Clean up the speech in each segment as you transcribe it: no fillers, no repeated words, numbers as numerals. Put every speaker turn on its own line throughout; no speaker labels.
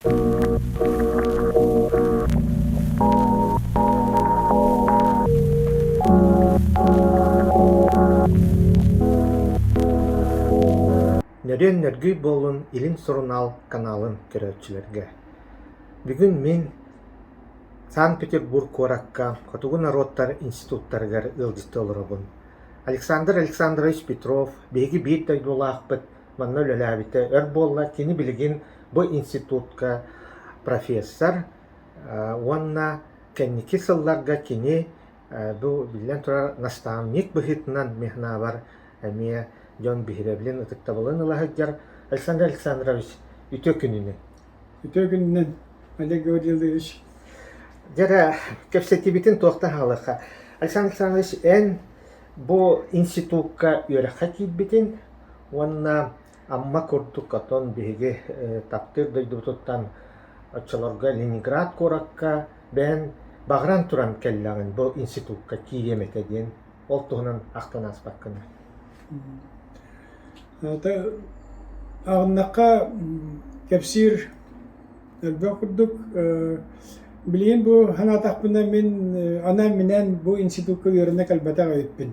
Нөрүөн нөргүй буоллун Илин сурунаал каналын көрөөччүлэргэ. Бүгүн мин Санкт-Петербург куоракка Хотугу норуоттар институттарыгар ыалдьыттыы олоробун. Александр Александрович Петров биһиги биир дойдулаахпыт, манна үлэлээбитэ өр буолла. Кини билигин бу институтка профессор уонна кэнники сылларга кини бу биллэн турар наставник быһыытынан мехнабар эмиэ дьон биһирэбилин, ытыктабылын ыла сылдьар. Александр Александрович, үтүө күнүнэн!
Үтүө күнүнэн, Олег Гаврилович.
Дьэ эрэ, кэпсэтиибитин туохтан хаалыахха. Александр Александрович, эн бу институкка үөрэххэ киирбитин уонна Амма курдук оттон биһиги таптыыр дойдубутуттан оччолорго Ленинград куоракка бэйэн баҕаран туран кэллэҕин бу институкка киириэм этэ диэн ол туһунан ахтан ааспаккын.
Аҕыннахха кэпсиир элбэх курдук. Билигин бу санаатахпына мин анаан-минээн бу институкка үөрэнэ кэлбэтэх эбиппин.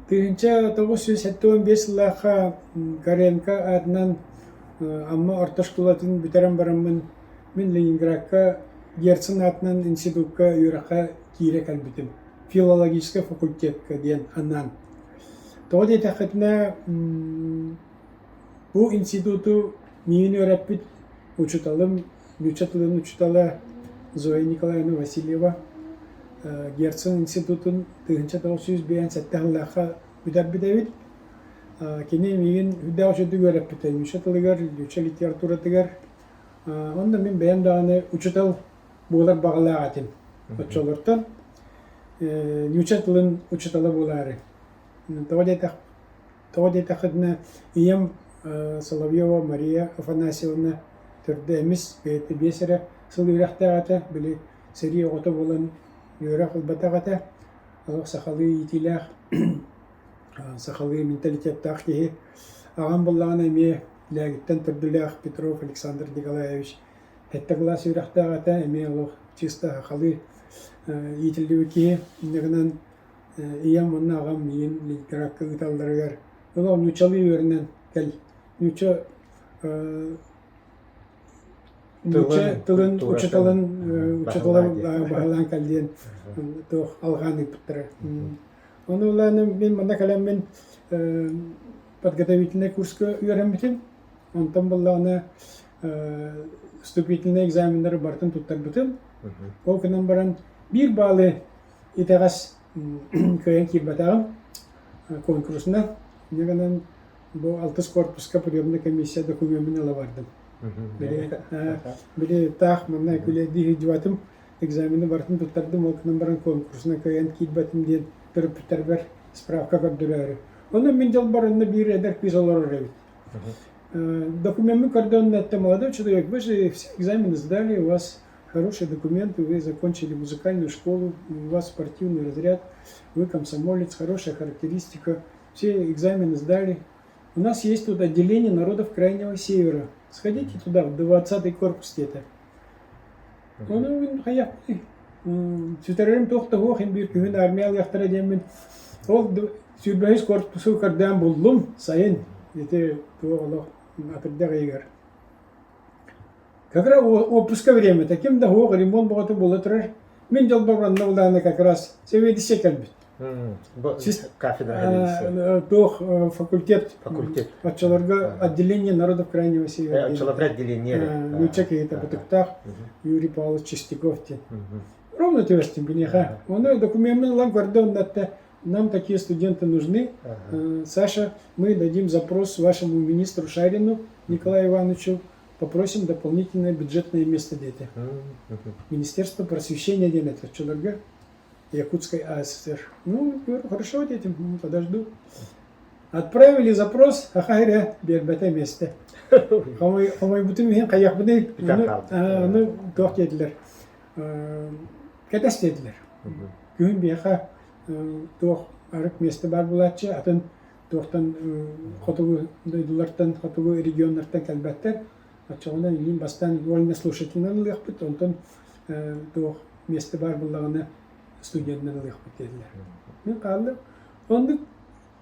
1975 сыллаахха Каренко аатынан Амма орто оскуолатын бүтэрэн бараммын мин Ленинградка Герцен аатынан институкка үөрэххэ киирэ кэлбитим. Филологическай факультекка диэн анаан. Тоҕо диэтэххитинэ, бу институту миигин үөрэппит учууталым, нуучча тылын учуутала Зоя Николаевна Васильева Герцен институтун 1957 сыллаахха бүтэрбит эбит. Кини миигин үрдээх үчүгэйдик үөрэппитэ нуучча тылыгар, нуучча литературатыгар. Онно мин бэйэм даҕаны учуутал буолар баҕалаах этим. Оччолортон нуучча тылын учуутала буолаары. Тоҕо диэтэх тоҕо диэтэххитинэ, ийэм Соловьева Мария Афанасьевна төрдө эмис, бэйэтэ биэс эрэ сыл үөрэхтээх этэ, били сэрии оҕото буолан үөрэх ылбатах этэ. Олох сахалыы иитиилээх, сахалыы менталитеттаах киһи. Аҕам буоллаҕына эмиэ Лээгиттэн төрдүлээх Петров Александр Николаевич сэттэ кылаас үөрэхтээх этэ, эмиэ олох чисто сахалыы иитиллибит киһи. Инньэ гынан ийэм уонна аҕам миигин Ленинградка ыыталларыгар олох нууччалыы үөрэнэн кэл, нуучча нуучча тылын учууталын учуутала баһылаан кэл диэн туох алҕаан ыыппыттара. Ону ылааны мин манна кэлэммин подготовительнай курска үөрэммитим. Онтон буоллаҕына вступительнай экзаменнары барытын туттарбытым. Ол гынан баран биир баалы итэҕэс кыайан киирбэтэҕим конкурсунан. Инньэ гынан бу алтыс корпуска приемная комиссия докумеммун ыла бардым. Били, били таах манна күлэйдии сылдьыбатым, экзамены барытын туттардым, ол гынан баран конкурсунан кыайан киирбэтим диэн төрөппүттэрбэр справка көрдөрөөрү. Онон мин дьолбор онно биир эдэр кыыс олорор эбит. Докумеммун көрдөөн эттэ, молодой человек, вы же все экзамены сдали, у вас хорошие документы, вы закончили музыкальную школу, у вас спортивный разряд, вы комсомолец, хорошая характеристика, все экзамены сдали. У нас есть тут отделение народов Крайнего Севера. Сходите туда, в 20-й корпус где-то. Ону мин хайахпый сүтэрэрим туох да суох биир күһүн армия алыахтара диэммин ол сүүрбэһис корпусу көрдөөн буллум сайын ити туох олох атырдьах ыйыгар как раз отпуска времята ким да суох ремонт бөҕөтө буола турар мин дьолбор онно булааны как раз сэбиэдиссэй кэлбит
Кафедра
туох факультет
факультет
оччолорго отделение народов Крайнего Севера
оччолорго отделение
нуучча киһитэ бытыктаах Юрий Павлович Чистяков диэн ровно түбэстим киниэхэ ону докумеммын ылан көрдө онно нам такие студенты нужны Саша мы дадим запрос вашему министру Шарину Николаю Ивановичу попросим дополнительное бюджетное место диэтэ Министерство просвещения диэн этэ оччолорго Якутской АССР. Ну, говорю, хорошо, детям, подожду. Отправили запрос, аха эрэ биэрбэтэ миэстэ. Хомойбутум иһин хайахпыный, ону туох диэтилэр, кэтэс диэтилэр. Күһүн биһиэхэ туох арыт миэстэ баар буолааччы, атын туохтан хотугу дойдулартан, хотугу регионнартан кэлбэттэр. Оччоҕуна мин бастаан вольнослушателинэн ылыахпыт, онтон туох миэстэ баар буоллаҕына студенынан ылыахпыт диэтилэр. Мин хааллым. Оннук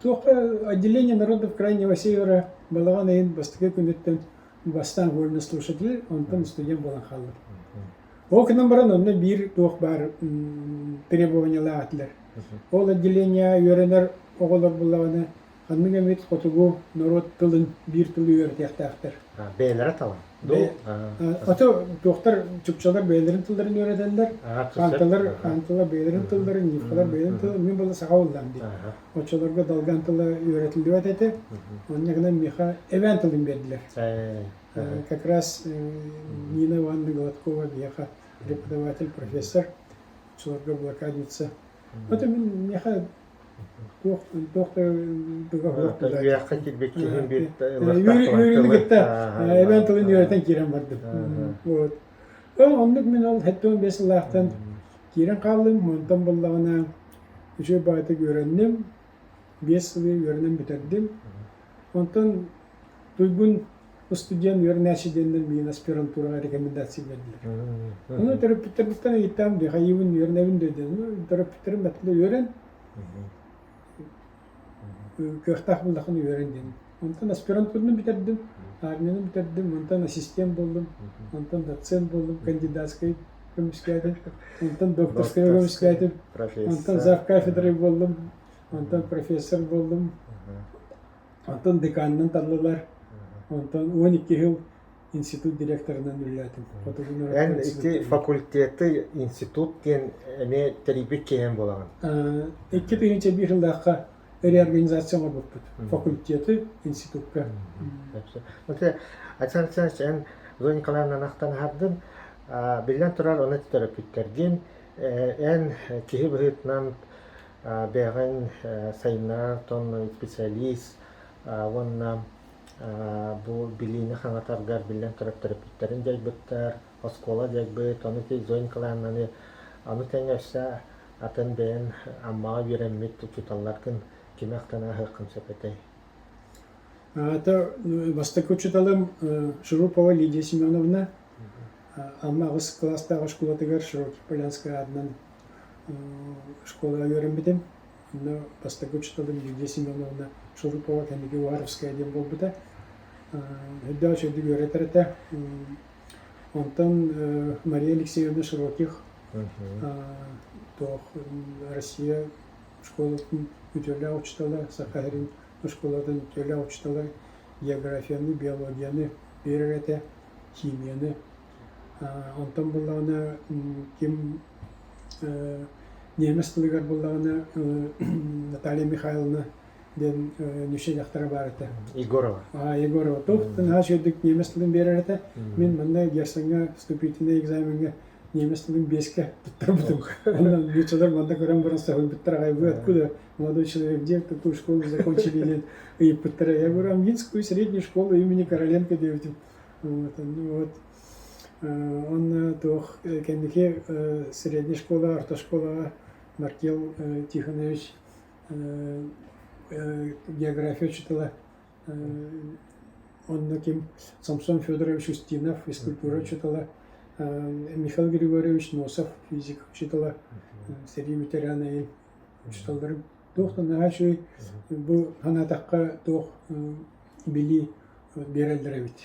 туохха отделение народов Крайнего Севера балаҕан ыйын бастакы күнүттэн бастаан вольнослушатель, онтон студент буолан хааллым. Ол гынан баран онно биир туох баар требованиялаах этилэр. Ол отделение үөрэнэр оҕолор буллаҕына ханнык эмит хотугу норуот тылын биир тылы үөрэтиэхтээхтэр.
Бэйэлэрэ талан.
Ото туохтар чукчалар бэйэлэрин тылларын үөрэтэллэр, хаанталар хаанталар бэйэлэрин тылларын, нивхалар бэйэлэрин тылын, мин была саха буоллаам дии. Оччолорго долган тыла үөрэтиллибэт этэ. Онно гынан миэхэ эбээн тылын биэрдилэр. Как раз Нина Ивановна Гладкова биһиэхэ преподаватель, профессор, оччолорго блокадница. Вот мин миэхэ туох туох да
Үөрэххэ киирбит киһим биир
Үөрүүнү кытта эбээн тылын үөрэтэн киирэн бардым. Вот. Оннук мин ол 75 сыллаахтан киирэн хааллым. Онтон буллаҕына үчүгэй баҕайытык үөрэнним. 5 сылы үөрэнэн бүтэрдим. Онтон туйгун студент үөрэнээччи диэннэр миигин аспирантураҕа рекомендация биэрдилэр. Ону төрөппүттэрбиттэн ыйыттаам дии, хайыыбын үөрэнэбин дии диэн. Төрөппүттэрим эттилэр үөрэн, кыахтаах буоллаххына үөрэн диэн. Онтон аспирантураны бүтэрдим, армияны бүтэрдим, онтон ассистент буоллум, онтон доцент буоллум, кандидатскай көмүскээтим, онтон докторскай көмүскээтим, онтон зав кафедрой буоллум, онтон профессор буоллум. Онтон деканынан таллылар. Онтон 12 жыл институт директорынан үлэлээтим. Хотугу
Эн ити факультеты институт диэн эмиэ тэрийбит киһиэн буолаҕын.
2001 жыллаахха реорганизация оҥорбуппут. Факультеты институкка.
Александр Александрович, эн Зоя Николаевнаны ахтан аһардын. Биллэн турар, ону төрөппүттэргин эн киһи быһыытынан бэйэҕин сайыннарар тон специалист уонна бу билиини хаҥатаргар биллэн турар төрөппүттэрин дьайбыттар, оскуола дьайбыт, ону ити Зоя Николаевнаны ону тэҥэ өссө атын бэйэн Аммаҕа үөрэммит учууталларгын кими ахтан ааһыаххын сөп этэй?
Это бастакы учууталым Шурупова Лидия Семеновна Амма аҕыс кылаастаах школатыгар Широкий Полянскай аатынан школаҕа үөрэммитим. Онно бастакы учууталым Лидия Семеновна Шурупова кэнники Уваровская диэн буолбута. Үрдээх үчүгэйдик үөрэтэр этэ. Онтон Мария Алексеевна Широких туох Россия школатын үтүөлээх учуутала, Саха сирин школатын үтүөлээх учуутала географияны, биологияны биэрэр этэ, химияны. Онтон буллаҕына ким немец тылыгар буллаҕына Наталья Михайловна диэн ньүшэ дьахтара баар этэ.
Егорова.
А, Егорова. Туох наһаа үчүгэйдик немец тылын биэрэр этэ. Мин манна Герцеҥҥа вступительнай экзамеҥҥа немец тылын биэскэ туттарбытым. Онно нууччалар манна көрөн баран соһуйбуттар аҕай вы откуда молодой человек где такую школу закончили диэн ыйыппыттара. Я говорю, Амгинскую среднюю школу имени Короленко диэбитим. Вот, ну вот Онно туох кэнники средняя школа, орто школаҕа Маркел Тихонович география учителя онно ким Самсон Федорович Устинов физкультура учителя Михаил Григорьевич Носов физика учителя сэрии ветерана учителларым туох да наһаа үчүгэй бу санаатахха туох билии биэрэллэр эбит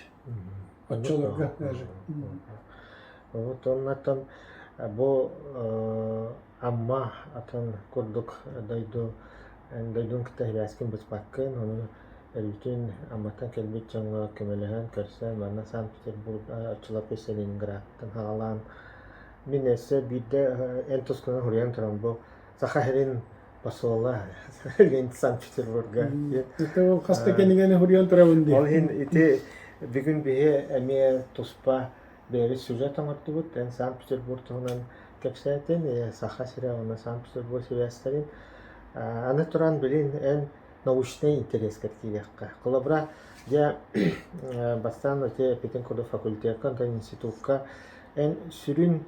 Оччолорго даже.
Вот оннаттан бу Амма атын курдук дойду дойдун кытта сибээскин быспаккын, ону өрүүтүн Амматтан кэлбит дьоҥҥо көмөлөһөн, көрсөн, манна Санкт-Петербург оччолорго Ленинградтан хаалаан мин өссө биирдэ эн тускунан суруйан туран бу Саха сирин посола Санкт-Петербурга.
Это ол хаста кэнигэн суруйан турабын дии.
Ол иһин ити бүгүн биһи эмиэ туспа бэйэбит сюжет оҥордубут. Эн Санкт-Петербург туһунан кэпсээтин, Саха сирэ уонна Санкт-Петербург сибээстэрин. Аны туран билин эн научнай интэриэскэр киириэххэ. Холобура, дьэ бастаан ити эппитин курдук факультекка, онтон институкка эн сүрүн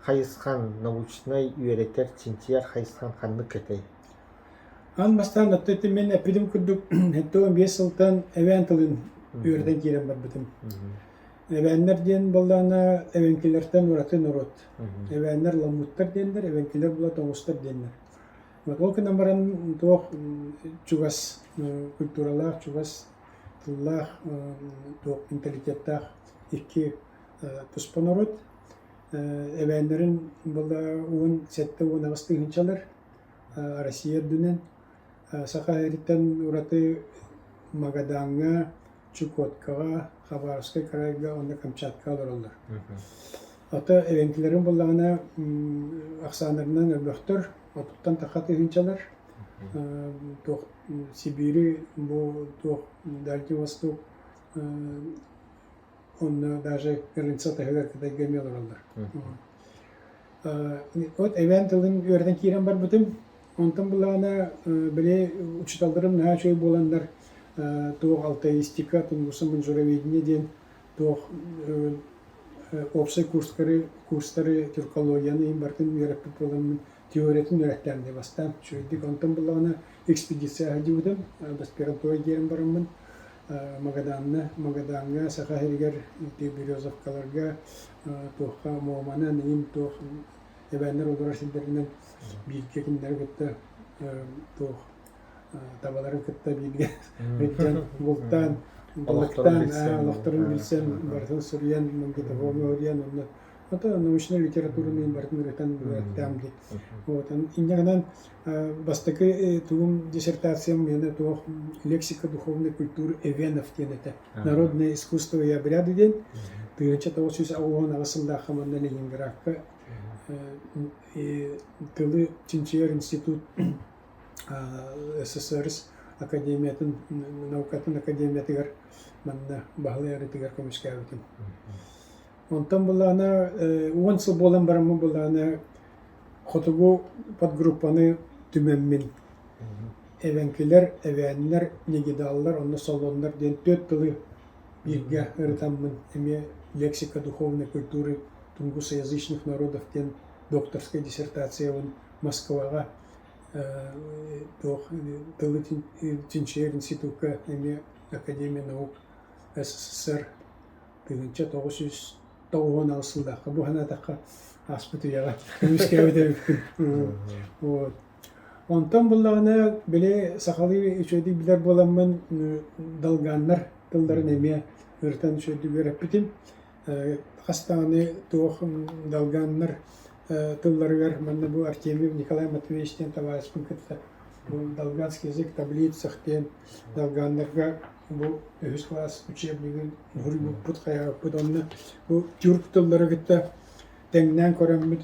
хайысхан научнай үөрэтэр, чинчийэр хайысхан ханнык этэй?
Аан бастаан оттон мин эппитим курдук 75 сылтан эбээн тылын үөрэтэн киирэн барбытым. Эбээннэр диэн буоллаҕына эбэҥкилэртэн ураты норуот. Эбээннэр ламмыттар диэннэр, эбэҥкилэр була тоҥустар диэннэр. Вот ол гынан баран туох чугас культуралаах, чугас тыллаах, туох менталитеттаах икки туспа норуот. Эбээннэрин була 17-18 тыһыынчалар Россия үрдүнэн. Саха сириттэн ураты Магадаҥҥа, Чукоткаҕа, Хабаровскай кыраайга уонна Камчаткаҕа олороллор. Ата эбэҥкилэрин буллаҕына ахсааннарынан өлбөхтөр, отуттан тахха тыһыынчалар. Туох Сибиири бу туох Дальний Восток онно даже граница таһыгар Кытайга эмиэ олороллор. Вот эбээн тылын үөрэтэн киирэн барбытым. Онтон былаана били учууталларым наһаа үчүгэй буоланнар туох алтаистика, тунгуса-маньчжуроведение диэн туох уопсай курстары, курстары тюркологияны иһин барытын үөрэппит буоламмын теориятын үөрэттээн дии бастаан үчүгэйдик. Онтон буллаҕына экспедиция сылдьыбытым, аспирантура диэн бараммын Магаданна, Магадаҥҥа, Саха сиригэр ити Березовкаларга туохха Муоманан иһин туох эбээннэр олорор сирдэринэн бииргэ кинилэри кытта туох табаларын кытта бииргэ сылдьан бултаан балыктаан олохторун билсэн барытын суруйан магнитофоҥҥа уруйан онно ото научнай литератураны барытын ырытан үөрэттэм дии. Вот инньэ гынан бастакы тугум диссертациям миэнэ туох лексика духовной культуры эвенов диэн этэ. Народное искусство и обряды диэн 1998 сыллаахха манна Ленинградка тылы чинчийэр институт СССР академиятын наукатын академиятыгар манна Баһылай Арыытыгар көмүскээбитим. Онтон былаана 10 сыл буолан бараммын былаана хотугу подгруппаны түмэммин эбэҥкилэр, эбээннэр, негидаллар уонна солоннор диэн түөрт тылы бииргэ ырытаммын эмиэ лексика духовной культуры тунгусоязычных народов диэн докторскай диссертациябын Москваҕа туох тылы чинчийэр институкка эмиэ Академия наук СССР 1998 сыллаахха бу санаатахха ааспыт үйэҕэ көмүскээбит эбиппин. Вот. Онтон буллаҕына били сахалыы үчүгэйдик билэр буоламмын долганнар тылларын эмиэ ырытан үчүгэйдик үөрэппитим. Хас даҕаны туох долганнар тылларыгар манна бу Артемьев Николай Матвеевич диэн табаарыспын кытта бу долганский язык таблицах диэн долганнарга бу үһүс кылаас учебнигын уһуйбуппут, хайаабыппыт онно бу тюрк тыллары кытта тэҥнээн көрөммүт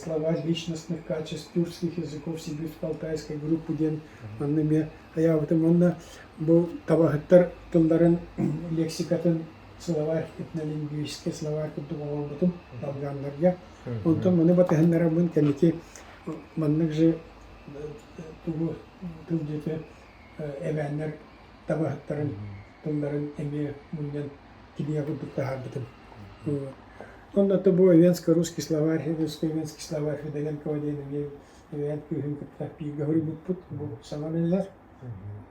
словарь личностных качеств тюркских языков Сибирско-Алтайской группы диэн манна эмиэ хайаабытым уонна бу табаһыттар тылларын лексикатын словарь этнолингвистический словарь курдук оҥорбутум долганнарга. Онтон маны батыһыннарабын кэнники маннык же тугу тылдьыты эбээннэр табаһыттарын тылларын эмиэ мунньан кинигэ курдук таһаарбытым. Онно бу эвенско-русский словарь, русско-эвенский словарь Федоренкова диэн эмиэ эвен күүһүн кытта бииргэ суруйбуппут. Бу саҥа биллэр.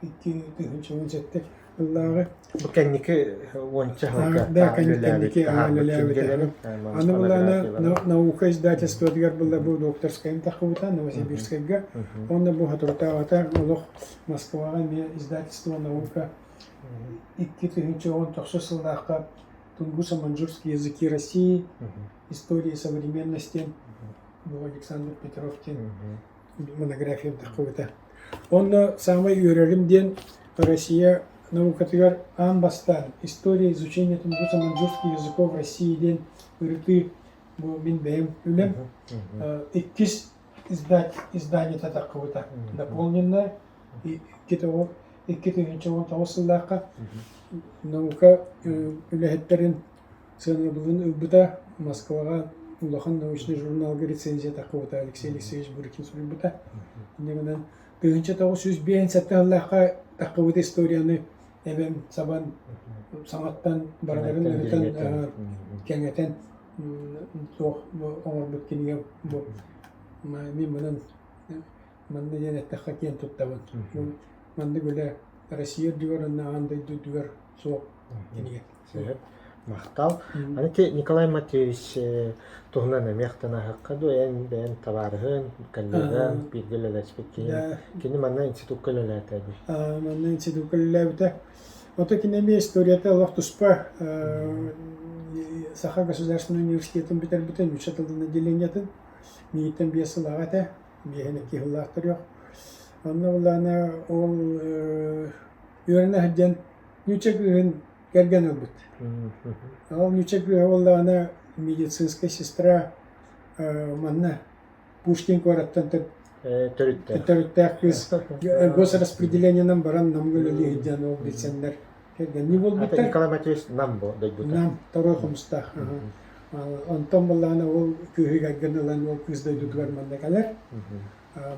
2017 сыллааҕы.
Бу кэнники уонча сылга
Да, кэнники үлэлээбит. Аны булаана наука издательствотыгар булла бу докторскайын таххыбыта Новосибирскайга. Онно бу соторутааҕыта олох Москваҕа эмиэ издательство наука 2019 сыллаахха Тунгусо-Маньчжурские языки России, история современности бу Александр Петров диэн монографиям таххыбыта. Онно саамай үөрэрим диэн Россия наукатыгар аан бастаан «История изучения тунгусо-маньчжурских языков России» диэн ырытыы бу мин бэйэм үлэм. Иккис изданиета таххыбыта. Дополненная 2019 сыллаахха наука үлэһиттэрин сыанабылын ылбыта. Москваҕа улахан научнай журналга рецензия таххыбыта Алексей Алексеевич Буркин суруйбута. Инньэ гынан 1957 сыллаахха таххыбыт историяны эбэн сабан саҥаттан барыларын ырытан кэҥэтэн туох оҥорбут кинигэ бу мин манан манна диэн эттэххэ киэн туттабын. Маннык үлэ Россия үрдүгэр уонна аан дойду үрдүгэр суох кинигэ.
Сөп. Махтал. Аны ти Николай Матвеевич туһунан эмиэ ахтан дуу, эн бэйэн табаарыһын, коллегаң, бииргэ үлэлэспит киһи. Кини манна институкка үлэлээтэ дии.
Манна институкка үлэлээбитэ. Ото кини эмиэ историята олох туспа Саха государственнай университетын бүтэрбитэ, нуучча тылын отделениетын. Миигиттэн 5 сыл аҕа этэ, биэһин икки сыллаах төрүөх. Онно буллаҕына ол үөрэнэ сылдьан нуучча кыыһын кэргэн ылбыт. Ол нуучча кыыһа буоллаҕына медицинская сестра манна Пушкин куораттан төрүттээх кыыс госраспределениенан баран Намга үлэлии сылдьан ол билсэннэр кэргэннии буолбуттар.
Николай Матвеевич Нам бу дойдута.
Нам, Торуой Хомустаах. Онтон буоллаҕына ол кыыһы кэргэн ылан ол кыыс дойдутугар манна кэлэр.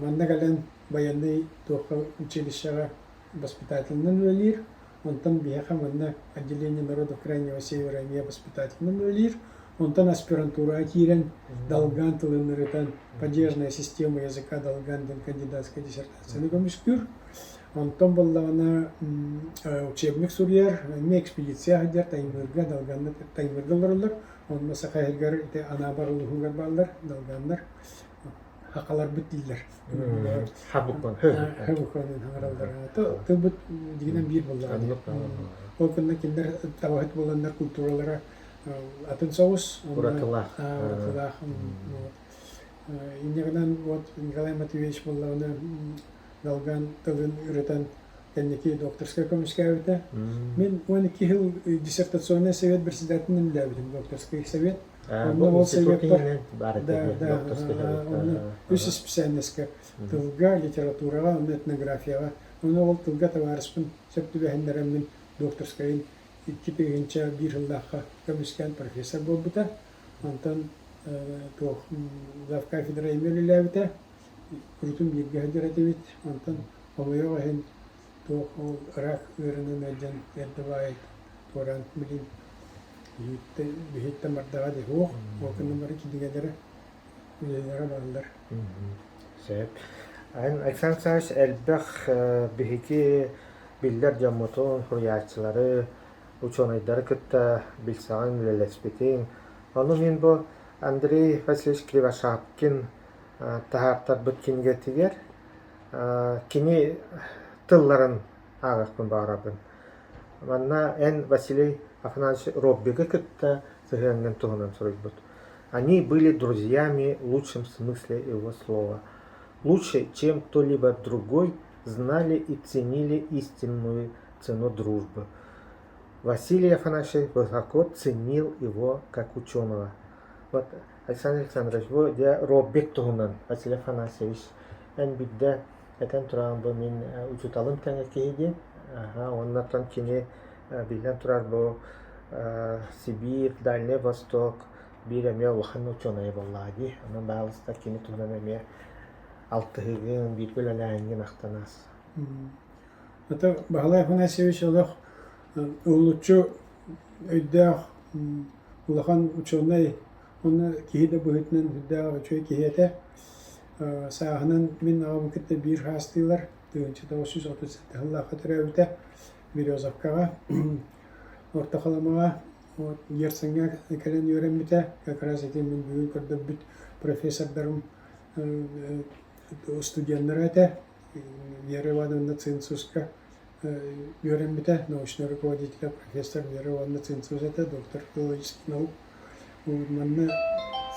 Манна кэлэн байыаннай туохха училищеҕа воспитателинэн үлэлиир. Онтон биһиэхэ манна отделение народов Крайнего Севера эмиэ воспитателинэн үлэлиир. Онтон аспирантураҕа киирэн долган тылын ырытан падежная система языка долган диэн кандидатскай диссертацияны көмүскүүр. Онтон буоллаҕына учебник суруйар, эмиэ экспедиция сылдьар Таймыырга, Долганна Таймыырга олороллор. Онно Саха сиригэр ити Анаабар улууһугар бааллар, долганнар. Хахаларбыт дииллэр.
Хабукон.
Хабукон хаҥараллар. Тылбыт дигинэн биир буоллаҕа. Ол кэннэ кинилэр табаһыт буоланнар культуралара атын соҕус.
Уратылаах.
Уратылаах. Инньэ гынан вот Николай Матвеевич буоллаҕына долган тылын ырытан кэнники докторскай көмүскээбитэ. Мин 12 жыл диссертационный совет председателинэн үлэлээбитим докторский совет. Онно ол советтар да, да, онно үс специальноска тылга, литератураҕа, онно этнографияҕа. Онно ол тылга табаарыспын сөп түбэһиннэрэммин докторскайын 2001 сыллаахха көмүскээн профессор буолбута. Онтон туох завкафедра эмиэ үлэлээбитэ. Курутун бииргэ сылдьар этибит. Онтон хомойуох иһин туох ол рак ыарыынан ыалдьан эрдэ баайы туораан билин биһиттэн бардаҕа дии суох. Ол гынан бары кинигэлэрэ үлэлэрэ бааллар.
Сөп. Александр Александрович элбэх биһиги биллэр дьоммутун, суруйааччылары, учуонайдары кытта билсэҕин, үлэлэспитиҥ. Ону мин бу Андрей Васильевич Кривошапкин таһаартарбыт кинигэтигэр кини тылларын ааҕыахпын баҕарабын. Манна эн Василий Афанасьевич Роббигы кытта сыһыаҥҥын туһунан суруйбут. Они были друзьями в лучшем смысле его слова. Лучше, чем кто-либо другой, знали и ценили истинную цену дружбы. Василий Афанасьевич высоко ценил его как ученого. Вот Александр Александрович, бу дьэ Роббик туһунан Василий Афанасьевич эн биирдэ этэн туран бу мин учууталым тэҥэ киһи диэн. Уонна кини биллэн турар бу Сибиир, Дальний Восток биир эмиэ улахан учуонайа буоллаҕа дии. Онон баалыста кини туһунан эмиэ алтыһыыгын, бииргэ үлэлээһиҥҥин ахтанаас.
Это Баһылай Афанасьевич олох уһулуччу өйдөөх улахан учуонай уонна киһи да быһыытынан үрдээх үчүгэй киһи этэ. Сааһынан мин аҕабын кытта биир хаастыылар, 1937 сыллаахха төрөөбүтэ Березовкаҕа, Орто Халымаҕа вот Герцеҥҥэ кэлэн үөрэммитэ. Как раз ити мин бүгүн көрдөрбүт профессордарым студеннара этэ. Вера Ивановна Цинцуска үөрэммитэ, научнай руководителя профессор Вера Ивановна Цинцус этэ, доктор филологических наук. Манна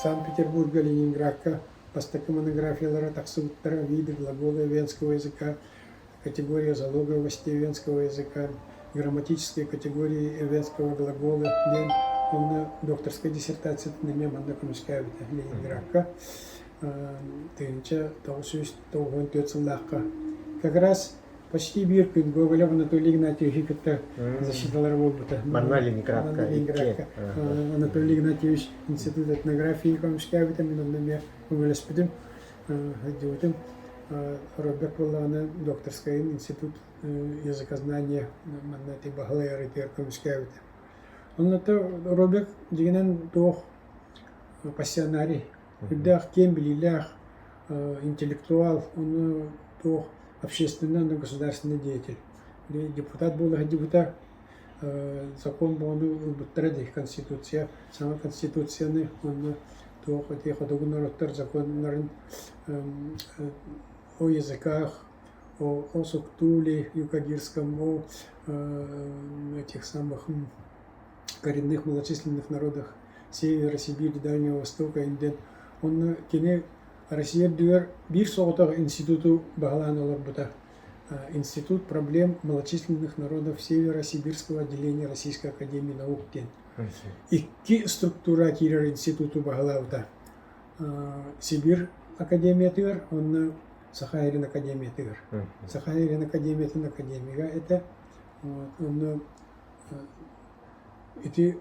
Санкт-Петербурга, Ленинградка бастакы монографиялара тахсыбыттара «Виды глагола эвенского языка», «Категория залоговости эвенского языка», «Грамматические категории эвенского глагола» диэн уонна докторскай диссертациятын эмиэ манна көмүскээбитэ Ленинградка 1994 сыллаахха. Как раз почти биир күн Гоголев Анатолий Игнатьевичи кытта защиталара буолбута.
Манна Ленинградка.
Ленинградка. Анатолий Игнатьевич Институт этнографии көмүскээбитэ, мин онно эмиэ көмөлөспүтүм, сылдьыбытым. Роберт буоллаҕына докторскайын институт языкознания манна ити Баһылай арыытыгар көмүскээбитэ. Онно Роберт дьиҥинэн туох пассионарий, үрдээх киэҥ билиилээх интеллектуал, ону туох общественный уонна государственный деятель. Депутат буола сылдьыбыта. Закон буолу ылбыттара дии, Конституция, саҥа Конституцияны уонна туох ити хотугу норуоттар законнарын о языках, о Суктуле юкагирском, о этих самых коренных малочисленных народах Севера, Сибири, Дальнего Востока диэн. Онно кини Россия үрдүгэр биир соҕотох институту баһылаан олорбута. Институт проблем малочисленных народов Северо-Сибирского отделения Российской Академии наук диэн. Икки структура киирэр институту баһылаабыта. Сибирь Академиятыгар уонна Саха Сирин Академиятыгар. Саха Сирин Академиятын академига этэ. Онно ити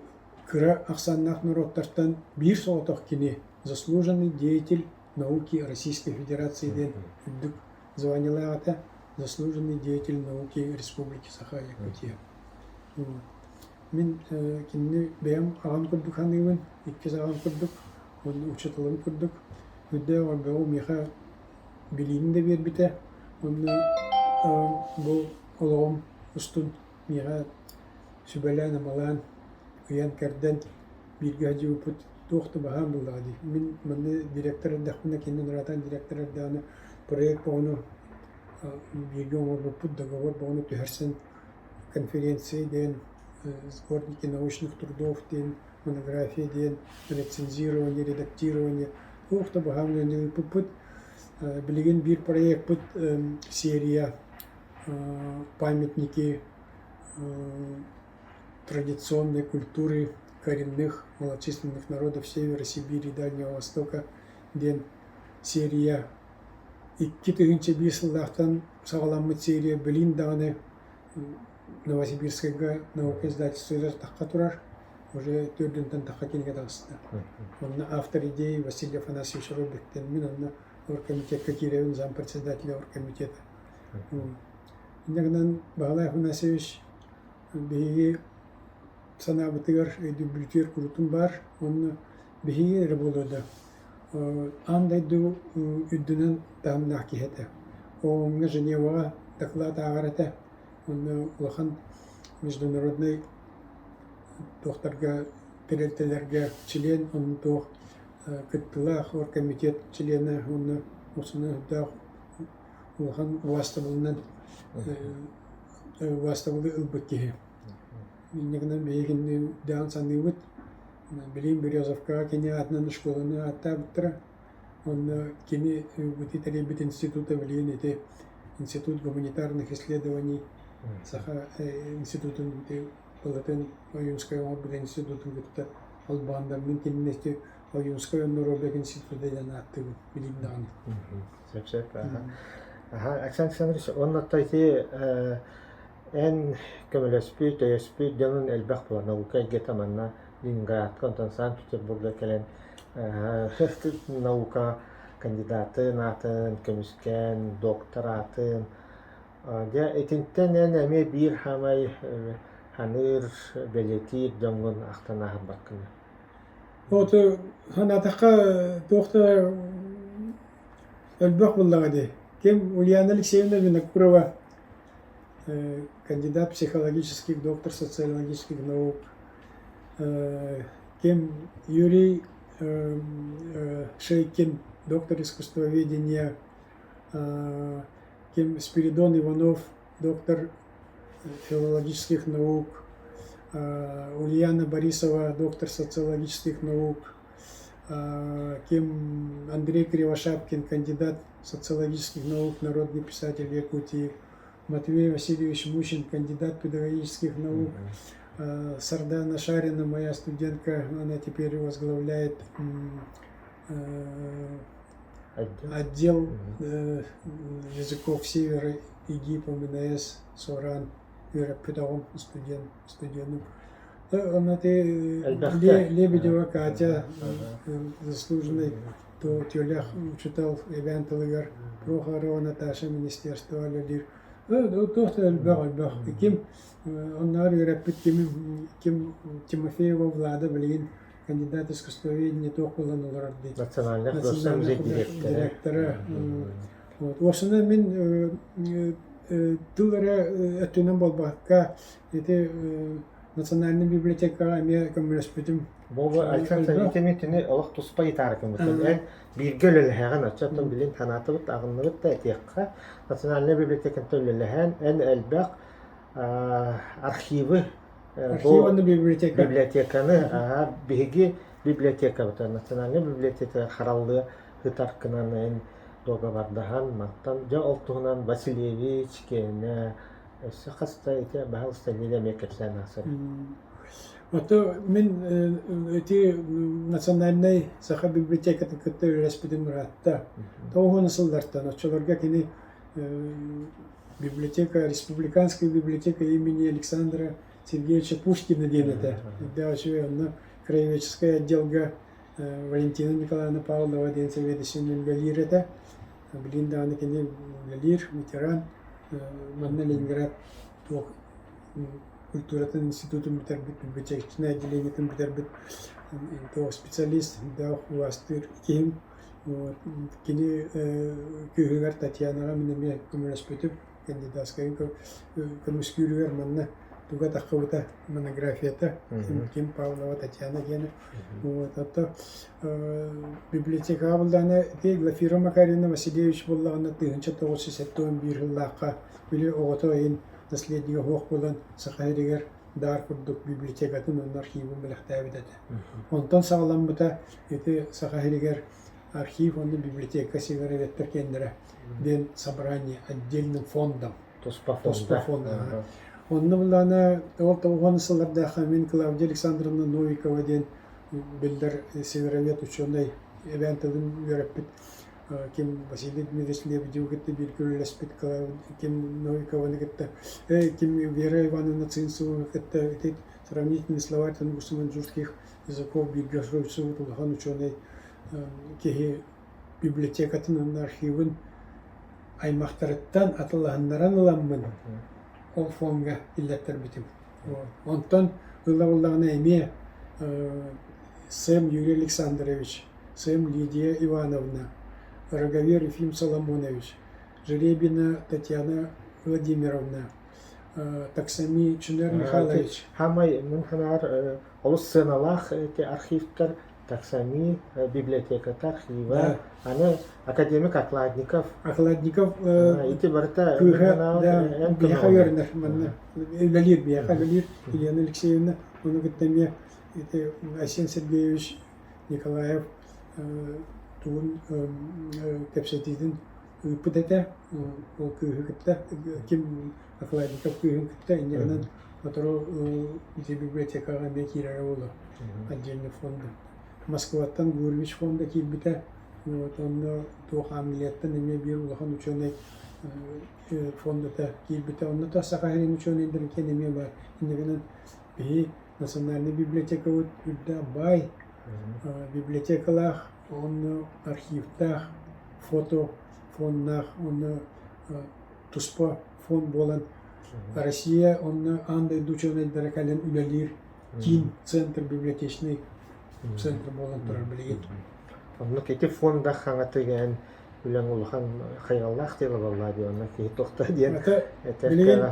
кыра ахсааннаах норуоттартан биир соҕотох кини заслуженный деятель науки Российской Федерации диэн үрдүк званиелаах этэ, заслуженный деятель науки Республики Саха-Якутия. Мин кинини бэйэм аҕам курдук саныыбын, иккис аҕам курдук, уонна учууталым курдук. Үрдээх элбэҕи миэхэ билиини да биэрбитэ уонна бу олоҕум устун миэхэ сүбэлээн-амалаан, ыйан-кэрдэн бииргэ сылдьыбыппыт туох да баһаам буоллаҕа дии. Мин манна директор эрдэхпинэ, кинини ыраатан директор эрдэҕинэ проект оҕону бииргэ оҥорбуппут, договор бөҕөнү түһэрсэн конференция диэн, сборники научных трудов диэн, монография диэн, рецензирование, редактирование туох да баһаам үлэни ыыппыппыт. Билигин биир проекпыт серия памятники традиционной культуры коренных малочисленных народов Севера, Сибири, Дальнего Востока диэн серия 2001 сыллаахтан саҕаламмыт серия билин даҕаны Новосибирскайга наука издательствотыгар тахха турар, уже төрдүнтэн тахха кинигэ таҕыста. Онно автор идеи Василий Афанасьевич Робертен, мин онно оргкомитекка киирэбин, зампредседателя оргкомитета. Инньэ гынан Баһылай Афанасьевич биһиги санаабытыгар өйдөбүлүтүгэр курутун баар уонна биһиги эрэ буолуо да аан дойду үрдүнэн таһымнаах киһи этэ. ООН-ҥа Женеваҕа доклад ааҕар этэ. Уонна улахан международнай туохтарга тэрилтэлэргэ член, онно туох кыттыылаах оргкомитет чилиэнэ уонна охсуна улахан убаастабылынан убаастабылы ылбыт киһи. Инньэ гынан биһигини даҕан саныыбыт. Билигин Березовкаҕа кини аатынан школаны ааттаабыттара. Онно кини ити тэрийбит института билигин ити Институт гуманитарных исследований Саха институтун Былатын Ойуунскай оҥорбут институтун кытта холбоон мин кинини ити Ойуунскай норуодунай института диэн ааттыыбын билигин даҕаны.
Сөп сөп. Аха, Александр Александрович, уонна ити эн көмөлөспүт, өйөспүт дьонун элбэх буолар наука эйгэтэ манна Ленинградка, онтон Санкт-Петербурга кэлэн наука кандидатын аатын көмүскээн, доктор аатын Дьэ, итинтэн эн эмиэ биир хаамай ханыыр, бэлиэтиир дьоҥҥун ахтан ааһарбаккын.
Вот санаатахха туох да элбэх буоллаҕа дии. Ким Ульяна Алексеевна Винокурова, кандидат психологических, доктор социологических наук, ким Юрий Шейкин, доктор искусствоведения, ким Спиридон Иванов, доктор филологических наук, Ульяна Борисова, доктор социологических наук, ким Андрей Кривошапкин, кандидат социологических наук, народный писатель Якутии, Матвей Васильевич Мучин, кандидат педагогических наук, Сардана Шарина, моя студентка, она теперь возглавляет отдел языков Севера ИГИП МНС Соран үөрэппит оҕом студент студеным. Онно Лебедева Катя заслуженный түөлэх учутал эбээн тылыгар Прохорова Наташа министерство үлэлиир. Туох да элбэх элбэх. Ким онноор үөрэппит ким ким Тимофеева Влада билигин кандидат искусствоведения туох буолан олорор дии.
Национальный художественный музей директора.
Вот. Уопсайынан мин тыл эрэ өттүнэн буолбакка, ити национальнай библиотекаҕа эмиэ көмөлөспүтүм.
Бу Александр итини олох туспа ыйытаары гыммытым. Эн бииргэ үлэлэһэҕин, оччоттон билин санаатыбыт, аҕынныбыт да этиэххэ, Национальнай библиотекаттан үлэлэһэн, эн элбэх архивы
Архив уонна библиотека.
Библиотеканы биһиги библиотекабыт Национальнай библиотека хараллыа ытар гынан эн дуогабардаһан мантан дьэ ол туһунан Васильевич киэнэ өссө хаста ити баһаалыста иннинэ эмиэ кэпсээн аасар.
Ото мин ити национальнай саха библиотекатын кытта үлэлэспитим ыраатта. Тоҕуһун сыллартан оччолорго кини библиотека республиканская библиотека имени Александра Сергеевича Пушкина диэн этэ. Үрдээх үчүгэй онно краеведческай отделга Валентина Николаевна Павлова диэн сэбиэдиссэйинэн үлэлиир этэ. Билигин даҕаны кини үлэлиир, ветеран. Манна Ленинград туох культуратын институтун бүтэрбит, библиотечнай отделениетын бүтэрбит туох специалист, дээх убаастыыр киһим. Кини кыыһыгар Татьянаҕа мин эмиэ көмөлөспүтүм. Кандидатскайын көмүскүүрүгэр манна туга таххыбыта монографията Ким Павлова Татьяна диэн. Вот, ото библиотекаҕа буллаҕына ити Глафира Макарьевна Васильевич буллаҕына 1971 сыллаахха били оҕото ыйын наследнига суох буолан Саха сиригэр даар курдук библиотекатын уонна архивын бэлэхтээбит этэ. Онтон саҕаламмыта ити Саха сиригэр архив уонна библиотека сигареттар киэннэрэ диэн собрание отдельным фондом.
Туспа фонда.
Фонда. Онно буллаана ол тоҕуһун сыллардаахха мин Клавдия Александровна Новикова диэн биллэр северовед ученый эбээн тылын үөрэппит ким Василий Дмитриевич Лебедевы кытта бииргэ үлэлэспит ким Новикованы кытта ким Вера Ивановна Цинцеваны кытта ити сравнительный словарь тунгусо-маньчжурских языков бииргэ суруйсубут улахан ученый киһи библиотекатын уонна архивын аймахтарыттан атыллаһыннаран ыламмын ол фоҥҥа киллэртэрбитим. Онтон ыла буоллаҕына эмиэ Сэм Юрий Александрович, Сэм Лидия Ивановна, Роговер Ефим Соломонович, Жеребина Татьяна Владимировна, Таксами Чунер Михайлович.
Хамай мин санаар олус сыаналаах эти архивтар Таксами библиотеката архива аны академик Окладников
Окладников
ити барыта
кыыһа да биһиэхэ үөрэнэр манна үлэлиир биһиэхэ үлэлиир Елена Алексеевна ону кытта эмиэ ити Айсен Сергеевич Николаев тугун кэпсэтиитин ыыппыт этэ ол кыыһы кытта ким Окладников кыыһын кытта инньэ гынан сотору ити библиотекаҕа эмиэ киирэрэ буолуо отдельный фонда Москваттан Гурвич фонда киирбитэ вот онно туох Англияттан эмиэ биир улахан ученый фондата киирбитэ онно та Саха сирин ученайдарын киэн эмиэ баар инньэ гынан биһи национальный библиотекабыт үрдээх баай библиотекалаах уонна архивтаах фото фоннаах уонна туспа фонд буолан Россия уонна аан дойду ученайдара кэлэн үлэлиир киин центр библиотечный центр буолан турар билигин.
Оннук ити фонда хаҥатыган үлэҥ улахан хайҕаллаах дьыала буолла дии онно киһи туохта диэн этэр
билигин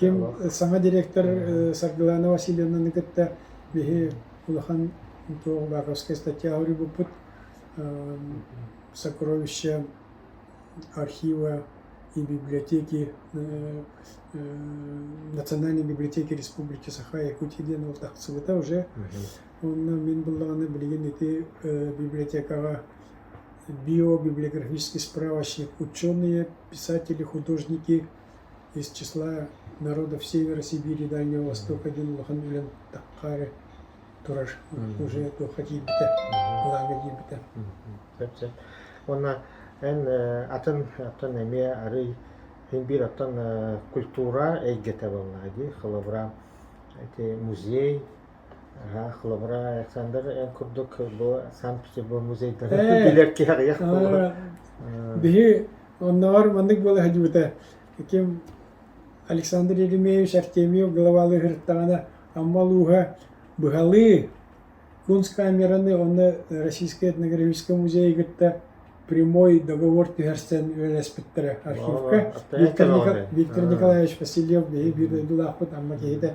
ким саҥа директор Саргылана Васильевнаны кытта биһи улахан туох статья суруйбуппут сокровища архива и библиотеки Национальной библиотеки Республики Саха Якутия диэн ол тахсыбыта уже. Онно мин буллаҕына билигин ити библиотекаҕа биобиблиографический справочник ученые, писатели, художники из числа народов Севера, Сибири, Дальнего Востока диэн улахан үлэм таххаары турар уже туохха киирбитэ, былааҥҥа киирбитэ.
Сөп сөп. Уонна эн атын оттон эмиэ арый син биир оттон культура эйгэтэ буоллаҕа дии. Холобура ити музей холобура Александр эн курдук бу Санкт-Петербург музейдарын билэр киһи аҕыйах буолуо.
Биһи оннооҕор маннык буола сылдьыбыта. Ким Александр Еремеевич Артемьев главалыы сырыттаҕына Амма улууһа быһалыы Кунсткамераны уонна Российскай этнографическай музейы кытта. прямой договор түһэрсэн үлэлэспиттэрэ архивка. Виктор Николаевич Васильев биһи биир дойдулаахпыт Амма киһитэ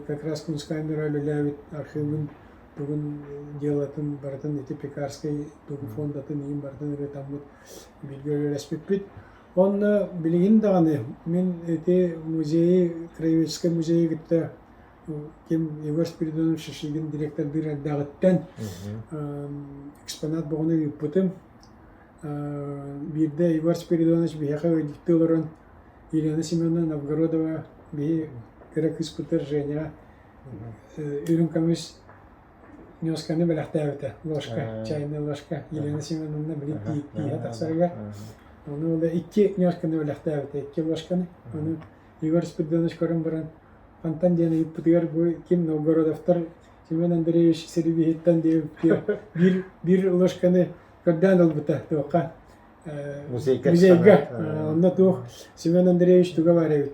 как раз Кунсткамера үлэлээбит архивын тугун делатын барытын ити Пекарскай тугу фондатын иин барытын ырытаммыт бииргэ үлэлэспиппит. Онно билигин даҕаны мин ити музейы, краеведческай музейы кытта ким Егор Спиридонович Шишигин директордыыр эрдэҕиттэн экспонат боҕуну ыыппытым. Биирдэ Егор Спиридонович биһиэхэ ыалдьыттыы олорон Елена Семеновна Новгородова биһи кыра кыыспытыгар Женяҕа үрүҥ көмүс ньуосканы бэлэхтээбитэ, ложка, чайная ложка Елена Семеновна били тииһэ тахсарыгар. Ону ол икки ньуосканы бэлэхтээбитэ, икки ложканы. Ону Егор Спиридонович көрөн баран хантан диэн ыйыппытыгар бу ким Новгородовтар Семен Андреевич сервиһиттэн диэбиттии биир биир ложканы көрдөөн ылбыта туохха
Музейга
музейга онно туох Семен Андреевич туга бар эбит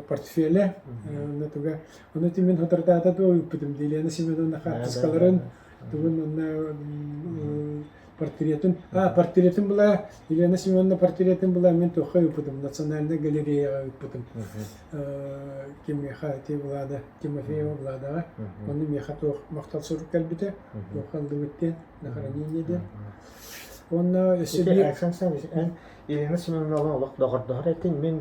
портфеле онно туга ону мин соторутаата туох ыыппытым Елена Семеновна хаартыскаларын тугун онно портретын а портретын была Елена Семеновна портретын была мин туохха ыыппытым национальнай галереяҕа ыыппытым кимиэхэ ити Влада Тимофеева Владаҕа онно миэхэ туох махтал сурук кэлбитэ туохха ыллыбыт диэн на хранение диэн уонна өссө биир
Александр Александрович эн Елена Семеновна олох доҕордоһор этиҥ мин